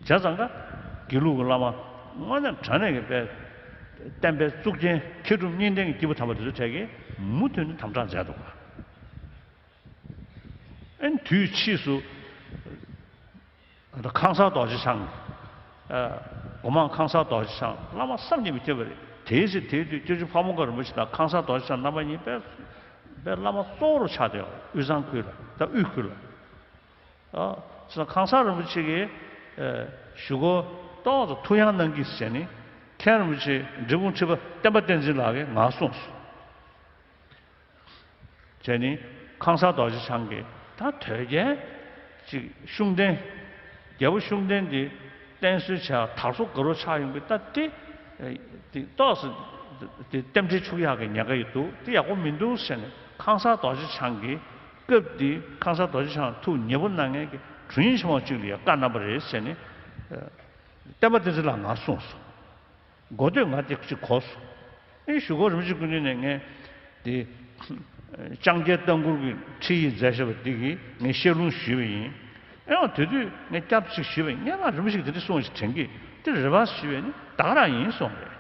བྱས་ཙང་ཀ་དགེ་ལུགས་ཀྱི་བླ་མ་དངོས་གནས་དྲང་གནས་ཀྱི་དཔེ་བསྟན་པའི་གཙུག་རྒྱན་མཁས་གྲུབ་གཉིས་ལྡན་གྱི་སྐྱེས་བུ་དམ་པ་དེ་ཚོ་གྲས་ཀྱིས་མུ་མཐུད་ནས་དམ་དྲག་མཛད་འདུག་ག། ཨེ་ནི་དུས་ཕྱིས་སུ། ཨ། ད་ཁང་གསར་རྡོ་རྗེ་འཆང་། ཨ། སྒོ་མང་ཁང་གསར་རྡོ་རྗེ་འཆང་བླ་མ་བསམ་གྱིས་མི་ཁྱབ་པ་རེད། དེའི་ཚེ་དེའི་དུས་སྐྱབས་རྗེ་ཕ་བོང་ཁ་རིན་པོ་ཆེ་དང་ཁང་གསར་རྡོ་རྗེ་འཆང་རྣམ་པ་གཉིས་དཔེ་དཔེ་བླ་མ་གཙོ་བོར་ཆགས་བསྡད་ཡོད། དབུས་གཙང་ཁུལ་ལ། ད་དབུས་ཁུལ་ལ། ཨ། ཁང་གསར་རིན་པོ་ཆེ་གིས། ཨ། གཞུག་གུ་ཏོག་ཙམ་ཐུགས་ཡངས་གནང་གིས་ཟེར་ནས་མཁན་རིན་པོ་ཆེ་འབྲས་སྤུངས་ཁྲི་པ་བསྟན་པ་བསྟན་འཛིན་ལགས་ཀྱིས་ངར་གསུངས་སོང་། བྱས་ནས་ཁང་གསར་རྡོ་རྗེ་འཆང་གིས་ད་དོལ་རྒྱལ་ཅིག་ཤུགས་ལྡན། རྒྱལ་པོ་ཤུགས་ལྡན་འདི་བསྟེན་གསོལ་བྱས་དར་སོ་དགའ་རོགས་ཆགས་ཡོང་གི། ད་དེ་དེ་ཏོག་ཙམ་དེ་རྟེན་འབྲེལ་འཆུག་ཡག་གི་ཉེན་ཁ་ཡོད་འདུག། དེ་ཡག་པོ་མི་འདུག་ཟེར་ནས་ཁང་གསར་རྡོ་རྗེ་འཆང་གིས་སྐབས་དེ་ཁང་གསར་རྡོ་རྗེ་འཆང་ཐུགས་ཉེ་པོ་གནང་མཁན་གྱི་དྲུང་ཡིག་ཆེན་མོ་གཅིག་ལ་ཡང་བཀའ་གནང་བ་རེད་ཟེར་ནས་བསྟན་པ་བསྟན་འཛིན་ལགས་ངར་གསུངས་སོང་། འགོ་སྟོད་ང་དེ་གཅིག་གོ་སོང་། ཨེ་གཞུག་གུ་རིན་པོ་ཆེ་སྐུ་མདུན་ནས་ངས་དེ་ལྕང་སྐྱའི་ལྟ་མགུར་གྱི་ཁྲིད་ཡིག་མཛད་བཞག་པ་འདི་གི་ངས་བཤད་ལུང་ཞུས་པ་ཡིན། ཨེ་འོ་དེ་དུས་ངས་བསྐྱར་དུ་ཅིག་ཞུས་པ་ཡིན། ངས་མ་རིན་པོ་ཆེ་གིས་དེ་འདྲ་གསུངས་ཤིག་དྲན་གི། དེ་རེད་པ་ཞུས་པས་ནི་ད་ག་རང་ཡིན་གསུངས་རེད།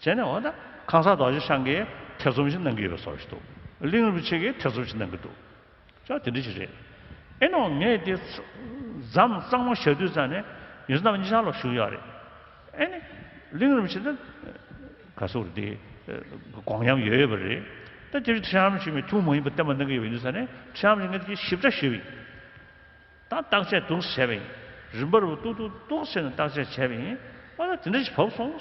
བྱས་ནས་འོ་ད་ཁང་གསར་རྡོ་རྗེ་འཆང་གིས་ཐེ་ཚོམ་ཞིག་གནང་གི་ཡོད་པའི་བཟོ་ཞིག་འདུག། གླིང་རིན་པོ་ཆེ་གིས་ཐེ་ཚོམ་ཞིག་གནང་གི་འདུག། ཅག་དེ་འདྲ་ཞིག་རེད། ཨེ་ནོ་ངས་དེ་ཚ་འཛམ་གཙང་མ་བཞག་དུས་ཙང་ནས་ཡོན་སྲས་རྣམ་གཉིས་ཆར་ལ་བཞུགས་ཡོད་རེད། ཨེ་ནི་གླིང་རིན་པོ་ཆེ་ད་ག་ཟེར་དེ་དགོངས་ཉམས་ཡོད་ཡོད་པ་རེད། ད་དེ་ཁྲི་བྱང་ཞིག་མའི་ཐུགས་མ་ཡིན་པ་བསྟན་པ་གནང་གི་ཡོད་པ་ཡིན་དུས་ཙང་ནས་ཁྲི་བྱང་ཞིག་ངས་དེ་ཞིབ་ཕྲ་ཞུས་པ་ཡིན། ད་བརྟག་དཔྱད་འདུག་བྱས་པ་ཡིན། རིམ་པར་ཏུག་ཏུག་ཏུག་བྱས་ནས་བརྟག་དཔྱད་བྱས་པ་ཡིན། ཨ་ད་དེ་འདྲ་ཞིག་བབས་སོང་།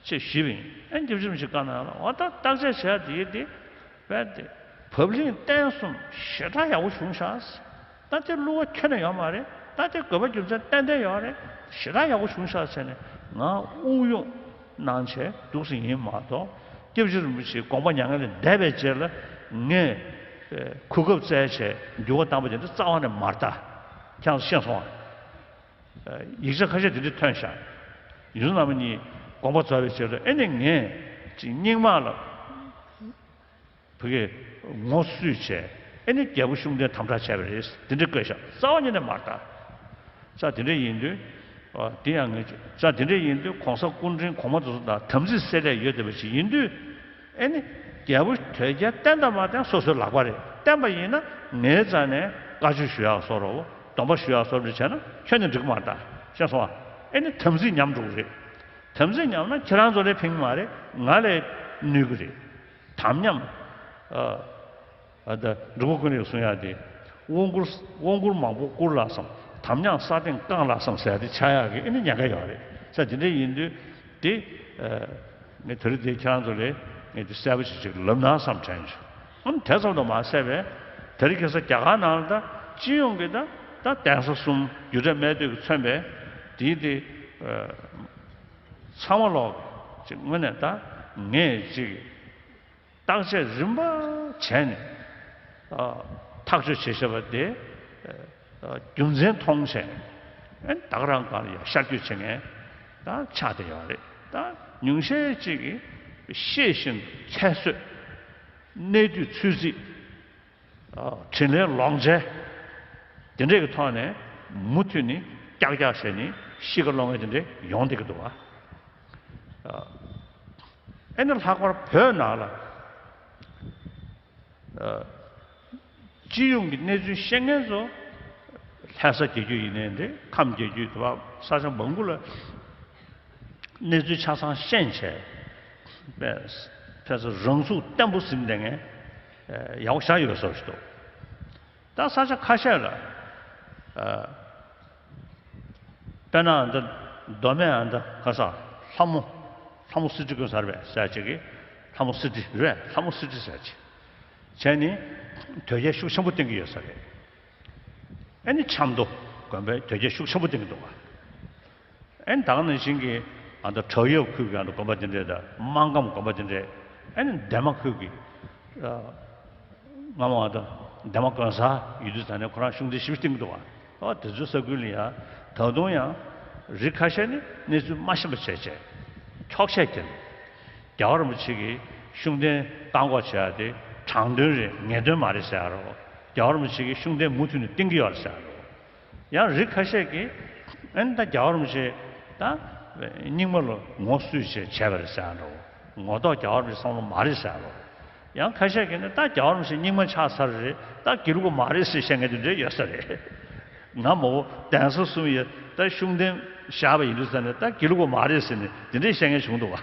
ཅེས་ཞུས་པ་ཡིན། ཨ་སྐྱབས་རྗེ་རིན་པོ་ཆེས་བཀའ་གནང་ལ། འོ་ད་བརྟག་དཔྱད་བྱས་དེ་དེ་བས་ཏེ་བབ་བརླིང་བརྟན་གསུམ་ཞེ་དྲག་ཡག་པོ་བྱུང་ཤག། ད་དེ་བསླུ་བ་ཁྱོན་ནས་ཡོད་མ་རེད། ད་དེ་དགོས་པ་རྒྱུ་མཚན་ཏན་ཏན་ཡོད་རེད། ཞེ་དྲག་ཡག་པོ་བྱུང་ཤག་ཟེར་ནས་ང་དབུགས་དབྱུང་གནང་བྱས་འདུག་སེ་ཡིན་མ་གཏོགས། སྐྱབས་རྗེ་རིན་པོ་ཆེའི་དགོངས་པ་མྱ་ངན་ལས་འདས་པའི་རྗེས་ལ་ངས་གོ་སྐབས་བཙལ་བྱས་འགྱུར་བ་བཏང་པ་དེ་འདྲ་རྩ་བ་ནས་མ་རེད། ད་ཁྱེད་རང་ཚོ་ཤེས་སོང་ཨ། ཡིག་ཆ་ཁ་ཤས་དེ་འདྲ་ཐོན་ཤག། ཡོན་སྲས་རྣམ་གཉིས་དགོངས་པ་རྫོགས་པའི་ཕྱིར་དུ་ཨེ་ནི་ངས་ཅིག་སྙིང་དམག་ལ་བུ་གའི་ངོ་བསུས་བྱས་ཨེ་ནི་རྒྱལ་པོ་ཤུགས་ལྡན་དམ་དྲག་བྱས་པ་རེད། དེ་འདྲ་བཀོད་ཤག། རྩ་བ་ཉིད་ནས་མ་རེད་ད། ས་དེ་འདྲ་ཡིན་དུས། ཨ། དེ་ཡང་ངས་ཅིག། ས་དེ་འདྲ་ཡིན་དུས་གོང་ས་སྐུ་ཕྲེང་གོང་མ་དེ་ཚོ་དང་དམ་ཚིག་སེལ་ལས་ཡོད་བསྡད་པ་ཞིག་ཡིན་དུས། ཨེ་ནི། རྒྱལ་པོ་དོལ་རྒྱལ་བསྟེན་དང་མ་བསྟེན་སོ་སོའི་ལག་པ་རེད། བསྟེན་པ་ཡིན་ན་ངའི་རྩ་ནས་བཀའ་ཆོས་ཞུ་ཡག་བཟོ་འདྲ་བོ། སྡོམ་པ་ཞུ་ཡག་བཟོ་འདྲ་བྱས་ན་ཁྱོན་ནས་འགྲིག་གི་མ་རེད་ད། ཤེས་སོང་ཨ། ཨེ་ནི་དམ་ཚིག་ཉམས་འགྲོ་གི་རེད། དམ་ཚིག་ཉམས་ན་ཁྱེད་རང་ཚོ་ལ་ཕན་གི་མ་རེད། ང་ལ་གནོད་གི་རེད། དམ་ཉམས། ཨ། ཨ། ད་འབྲུག་པ་ཀུན་ལེགས་གསུང་ཡག་དེ། དབང་བསྐུར། དབང་བསྐུར་མང་པོ་བསྐུར་ལགས་སམ། དམ་ཉམས་ས་སྟེང་བཀང་ལགས་སམ་ཟེར་ཡག་དེ་ཆགས་ཡག་གི་ཨེ་ནི་ཉེན་ཁ་ཡོད་རེད། ས་དེ་འདྲ་ཡིན་དུས་དེ། ཨ། ངས་དེ་རིང་དེ་ཁྱེད་རང་ཚོ་ལ་ངས་དེ་གསལ་པོ་ཞིག་ཅིག་ལབ་ན་བསམ་དྲན་བྱུང་། ཨམ་དེ་ཙམ་དུ་མ་ཟད་པའི་དེ་རིང་ཁ་སང་རྒྱ་གར་ནང་ལ་ད་སྤྱི་ཡོངས་ཀྱི་ད་ད་གདན་ས་གསུམ་རྒྱུད་གྲྭ་སྨད་སྟོད་ཀྱིས་མཚོན་པའི་དེའི་དེ། ཨ། ཚང་མ་ལོག་ཅིག་དངོས་གནས་ད་ངས་ཅིག་ བརྟག་དཔྱད་རིམ་པ་བྱས་ནས་ཨ་ཐག་གཅོད་བྱེད་བཞིན་པ་དེ་ཨ་རྒྱུ་མཚན་མཐོང་བྱས་ཨ་ད་ག་རང་སྒང་ལ་ཡང་ཤར་བསྐྱོད་བྱེད་མཁན་ད་ཆགས་བསྡད་ཡོད་རེད། ད་ཉུང་ཤས་ཅིག་གིས་ཤེས་བཞིན་དུ་ཁྱད་གསོད། གནས་དུས་ཚོད་རྩིས། དྲིན་ལན་ལོག་འཇལ། དེ་འདྲས་ཀྱི་ཐོག་ནས་མུ་མཐུད་ནས་ཀྱག་ཀྱག་བྱས་ནས་གཤིས་ཀ་སློང་མཁན་དེ་འདྲས་ཡོང་བསྡད་ཀྱི་འདུག་བ། ཨ་ནི་ལྷག་པར་བོད་ནང་ལ་སྤྱི་ཡོངས་ཀྱི་གནས་ཚུལ་ཤེས་མཁན་ཚོ་ལྷ་ས་རྒྱལ་རྒྱུད་ཡིན་ནའི་འདྲ། ཁམས་རྒྱལ་རྒྱུད་དེ་བ་ས་ཆ་མང་པོ་ལ་གནས་ཚུལ་ཆ་ཚང་ཤེས་བྱས་ཕལ་ཆེར་རང་ཚུགས་བརྟན་པོ་ཟིན་བསྡད་མཁན་ཡག་པོ་ཞེ་དྲག་ཡོད་བཟོ་ཞིག་འདུག་ད་ས་ཆ་ཁ་ཤས་ལ་ཨ་དཔེར་ན་ཨ་འདི་མདོ་སྨད་ཨ་འདི་ག་ས་ལྷ་མོ་ལྷ་མོ་སི་ཊི་དགོན་ས་རེད་པས་ཟེར་ཅིག་གིས། ལྷ་མོ་སི་ཊི་རེད། ལྷ་མོ་སི་ཊི་ཟེར་ཅིག་བྱས་ནས་དོལ་རྒྱལ་ཤུགས་ཆེན་པོ་བསྟེན་གྱི་ཡོད་ས་རེད། ཨ་ནི་ཆབ་མདོ་དགོན་པའི་དོལ་རྒྱལ་ཤུགས་ཆེན་པོ་བསྟེན་གྱི་འདུག་བ། ཨ་ནི་ད་ག་ནང་བཞིན་གྱི་ཨ་ད་བྲག་གཡབ་ཁུལ་གྱི་ཨ་ད་དགོན་པ་དེ་འདྲས་དང་། སྨར་ཁམས་དགོན་པ་དེ་འདྲས། ཨ་ནི་འདན་མ་ཁུལ་གྱི་ཨ་སྔ་མོ་ཨ་ད་འདན་མ་དགོན་གསར་ཡོད་དུས་ད་ནས་ཁོ་རང་ཤུགས་ལྡན་ཞེ་པོ་བསྟེན་གྱི་འདུག་བ། ཨོ་དེ་ཚོའི་ས་ཁུལ་ལ་ཡང་ད་དུང་ཡང་རིགས་ཁ་ཤས་ནི་གནས་ཚུལ་མ་ཤེས་པ་བྱས་བྱས་འཁྱོག་བཤད་བརྒྱབ། རྒྱལ་བ་རིན་པོ་ཆེ་གིས་ཤུགས་ལྡན་བཀག་འགོག་བྱེད་ཡ་དེ་དྲང་དོན་རེད། ངེས་དོན་མ་རེད་ཟེར་ཡ་རོ། རྒྱལ་བ་རིན་པོ་ཆེ་གིས་ཤུགས་ལྡན་མུ་མཐུད་ནས་བསྟེན་གྱི་ཡོད་རེད་ཟེར་ཡ་རོ། ཡང་རིགས་ཁ་ཤས་ཀྱིས་ཨ་ནི་ད་རྒྱལ་བ་རིན་པོ་ཆེ་ད་རྙིང་མ་ལ་ངོ་སྲུང་བྱས་བྱས་པ་རེད་ཟེར་ཡ་འདྲ་བོ། ངོ་ཐོག་རྒྱལ་བ་རིན་པོ་ཆེ་བསམ་བློ་མ་རེད་ཟེར་ཡ་འདྲ་བོ། ཡང་ཁ་ཤས་ཀྱིས་ནི་ད་རྒྱལ་བ་རིན་པོ་ཆེ་རྙིང་མ་ཆགས་ཚར་རེད། ད་དགེ་ལུགས་པ་མ་རེད་ཟེར་བཤད་མཁན་དེ་འདྲ་ཡོད་ས་རེད། ང་མ་འོ་གདན་ས་གསུམ་ཡ་ད་ཤུགས་ལྡན་བཞག་པ་ཡིན་དུས་ཙ་ནས་ད་དགེ་ལུགས་པ་མ་རེད་ཟེར་ནས་དེ་འདྲས་བཤད་མཁན་བྱུང་འདུག་བ།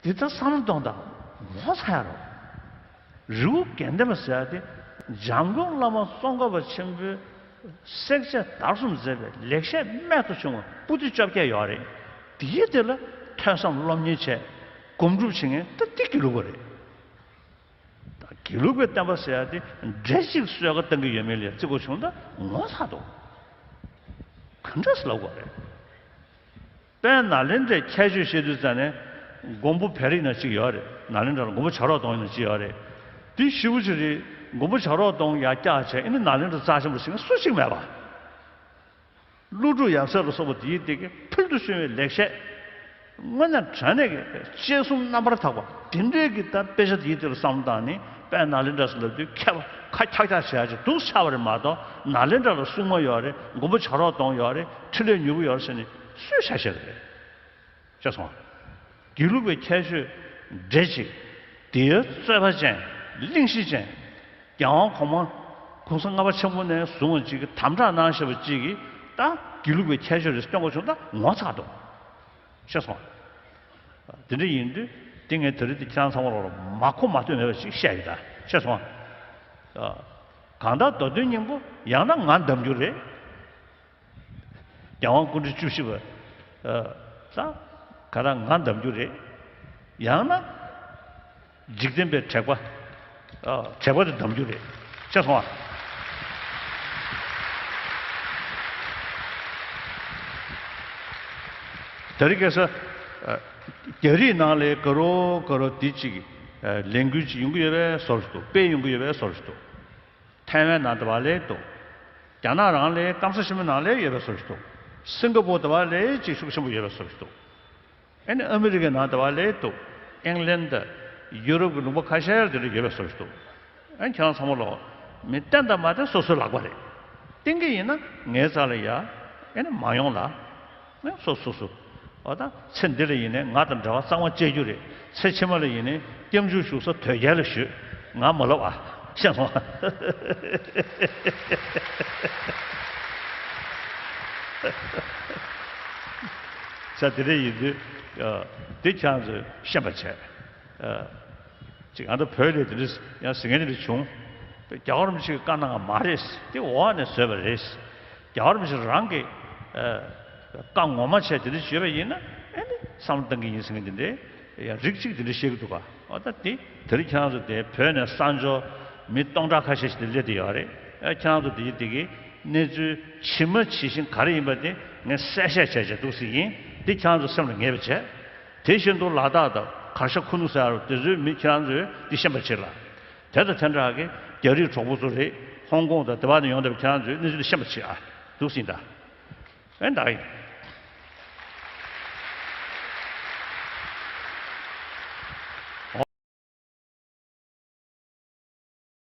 འདི་ལྟར་བསམ་བློ་གཏོང་དང་ངོ་ཚ་ཡ་རོགས། རི་བོ་དགེ་ལྡན་པ་ཟེར་ཡ་དེ་འཇམ་མགོན་བླ་མ་ཙོང་ཁ་པ་ཆེན་པོས་བསྲེག་བཅད་བརྡར་གསུམ་མཛད་པའི་ལེགས་བཤད་རྨད་དུ་བྱུང་བ་པོ་ཏི་བཅོ་བརྒྱད་ཡོད་རེད། དེའི་དེ་ལ་ཐོས་བསམ་སློབ་གཉེར་བྱས་སྒོམ་སྒྲུབ་བྱེད་མཁན་ད་འདི་དགེ་ལུགས་པ་རེད། ད་དགེ་ལུགས་པའི་བསྟན་པ་ཟེར་ཡ་དེ་འདྲེ་གཅིག་གསོལ་ཁ་བཏང་གི་ཡོད་མེད་ལ་བརྩི་དགོས་བྱུང་ན་ངོ་ཚ་འདུག་ག་འདྲས་ལབ་དགོས་རེད། དཔལ་ནཱ་ལེནྡྲའི་ཁྱད་ཆོས་བཤད་དུས་ཙ་ནས་མགོན་པོ་བེ་རི་ན་གཅིག་ཡོད་རེད། ནཱ་ལེནྡྲ་ལ་མགོན་པོ་བྱ་རོག་གདོང་ཡིན་ན་གཅིག་ཡོད་རེད། དེ་ཞེ་པོ་ཅིག་རེད། མགོན་པོ་བྱ་རོག་གདོང་ཡར་བཀྱག་བྱས་ཨ་ནི་ནཱ་ལེནྡྲ་རྩ་ཆེན་པོ་ཟེར་མཁན་སུ་གཅིག་མེད་པ། ཀླུ་སྒྲུབ་ཡབ་སྲས་ལ་སོགས་པ་དེའི་སྟེང་གི་ཕུལ་དུ་བྱུང་བའི་ལེགས་བཤད། དངོས་གནས་དྲང་གནས་ཀྱི་དཔྱད་གསུམ་རྣམ་པར་དག་པ་དེ་འདྲའི་གི་ད་དཔེ་ཆ་དེའི་སྟེང་ལ་བསམ་བློ་བཏང་ནས་དཔལ་ནཱ་ལེནྡྲ་ཟེར་ལབ་དུས་མཁས་པ་ཁ་འཁྱག་འཁྱག་བྱེད་ཡ་ཅིག་འདུག་ཆགས་པ་རེད་མ་གཏོགས། ནཱ་ལེནྡྲ་ལ་སྲུང་མ་ཡོད་རེད། མགོན་པོ་བྱ་རོག་གདོང་ཡོད་རེད། འཕྲིན་ལས་མྱུ་གུ་ཡོད་རེད་ཟེར་ནས་སུས་ཆ་བཞག་གི་རེད། ཤེས་སོང་ང་། དགེ་ལུགས་པའི་ཁྱད་ཆོས་འདྲེ་གཅིག་དེའི་རྩོད་པ་ཅན། གླེང་གཞི་ཅན། རྒྱལ་དབང་གོང་མ་གོང་ས་ལྔ་པ་ཆེན་པོ་ནས་བཟུང་བ་གཅིག་གིས་དམ་དྲག་གནང་བཞིན་པ་གཅིག་གིས་ད་དགེ་ལུགས་པའི་ཁྱད་ཆོས་རེད་སྟོན་དགོས་བྱུང་ད་ངོ་ཚ་འདུག་ཤེས་སོང་ང་། དེ་འདྲ་ཡིན་དུས་དེ་ངས་དེ་རིང་འདི་ཁྱེད་རང་ཚང་མ་ལོག་ལ་མ་གོ་མ་ཐོས་མེད་པ་ཞིག་བཤད་ཡོད་ད། ཤེས་སོང་ང་། གང་ལྟར་མདོ་དོན་སྙིང་པོ་ཡང་ན་ང་འདམ་རྒྱུ་རེད། རྒྱལ་དབང་སྐུ་ཕྲེང་བཅུ་བཞི་པ་ཨ་ད་ག་རང་ང་འདམ་རྒྱུ་རེད། ཡང་ན་འཇིག་རྟེན་པའི་དྲེགས་པ་ཨ་དྲེགས་པ་དེ་འདམ་རྒྱུ་རེད། ཤེས་སོང་ང་། དེ་རིང་ཁ་སང་ཨ་རྒྱ་རིགས་ནང་ལ་དགའ་རབ་དགའ་རབ་དེ་གཅིག་ཨ་ལས་འགུལ་གཅིག་ཡོང་གི་ཡོད་པའི་བཟོ་འདྲ་འདུག་དཔེ་ཡོང་གི་ཡོད་པའི་བཟོ་འདྲ་འདུག་ཐའེ་ཝན་ནང་དེ་བ་ལས་འདུག་རྒྱ་ནག་རང་ལས་སྐམ་ས་ཆེན་མོའི་ནང་ལས་ཡོད་པའི་བཟོ་ཞིག་འདུག་སིང་ག་པོར་དེ་བ་ལས་ཅིག་ཤུགས་ཆེན་པོ་ཡོད་པའི་བཟོ་ཞིག་འདུག་ཨ་ནི་ཨ་མི་རི་ཀའི་ནང་དེ་བ་ལས་འདུག་ཨིང་ལན་དང་ཡུ་རོབ་ཀྱི་ལུང་པ་ཁ་ཤས་ལ་དེ་འདྲ་ཡོད་པའི་བཟོ་ཞིག་འདུག་ཨ་ནི་ཁྱེད་རང་ཚང་མ་ལོག་མི་བསྟེན་དང་མ་བསྟེན་སོ་སོའི་ལག་པ་རེད། བསྟེན་གྱི་ཡིན་ན་ངའི་རྩ་ལ་ཡ་ཨ་ནི་མ་ཡོང་ལ། ནི་སོ་སོ་སོ། འོ་ད་ཚེ་འདི་ལ་ཡིན་ནའི་ང་དང་འབྲེལ་བ་གཙང་མ་བཅད་རྒྱུ་རེད། ཚེ་ཕྱི་མ་ལ་ཡིན་ནའི་སྐྱབས་འཇུག་ཞུ་ས་དོལ་རྒྱལ་ལ་ཞུ། ང་མ་ལབ་ཨ། ཤེས་སོང་། ས་དེ་འདྲ་ཡིན་དུས་ཨ་དེ་ཁྱེད་རང་ཚོས་ཤེས་པ་བྱས། ཨ། ཅིག་ཨ་ད་བོད་ལས་དེ་འདྲ་ཡང་ཟེར་མཁན་དེ་འདྲ་བྱུང་། རྒྱལ་བ་རིན་པོ་ཆེ་གིས་བཀའ་གནང་བ་མ་རེད། དེ་འོག་ནས་བཟོས་པ་རེད། རྒྱལ་བ་རིན་པོ་ཆེ་རང་གིས་ཨ་བཀའ་ངོ་མ་བྱས་དེ་འདྲ་བྱས་པ་ཡིན་ན་ཨ་ནི་བསམ་བློ་གཏང་གི་ཡིན་ཟེར་མཁན་དེ་འདྲ་ཡང་རིགས་གཅིག་དེ་འདྲ་བཤད་ཀྱི་འདུག་ག་འོ་ད་དེ་དེ་རིང་ཁྱེད་རང་ཚོ་དེ་བོད་ནས་གསར་འབྱོར་མི་སྟོང་ཕྲག་ཁ་ཤས་ཤིག་དེ་སླེབས་བསྡད་ཡོད་རེད། ཨ་ཁྱེད་རང་ཚོ་དེ་གི་དེ་གི་གནས་ཚུལ་ཇི་མ་ཇི་བཞིན་ག་རེ་ཡིན་པ་དེ་ངས་གསལ་བཤད་བྱས་བྱས་འདུག་ཟེར་ཡིན། དེ་ཁྱེད་རང་ཚོ་སེམས་ལ་ངེས་པ་བྱས། དེ་བཞིན་དུ་ལ་དྭགས་དང་གར་ཞ་ཁུ་ནུ་ཟེར་བ་དེ་ཚོའི་མི་ཁྱེད་རང་ཚོས་འདི་ཤེས་པ་བྱེད་ལ། དེ་དང་དེ་འདྲ་གི་རྒྱ་རིགས་གྲོགས་པོ་ཚོ་རེད། ཧོང་ཀོང་དང་དེ་བ་ནས་ཡོང་བསྡད་པ་ཁྱེད་རང་ཚོས་གནས་ཚུལ་འདི་ཤེས་པ་བྱེད་ཨ། འདུག་སེ་ཡིན་ད། ཨེ་ད་ཡིན།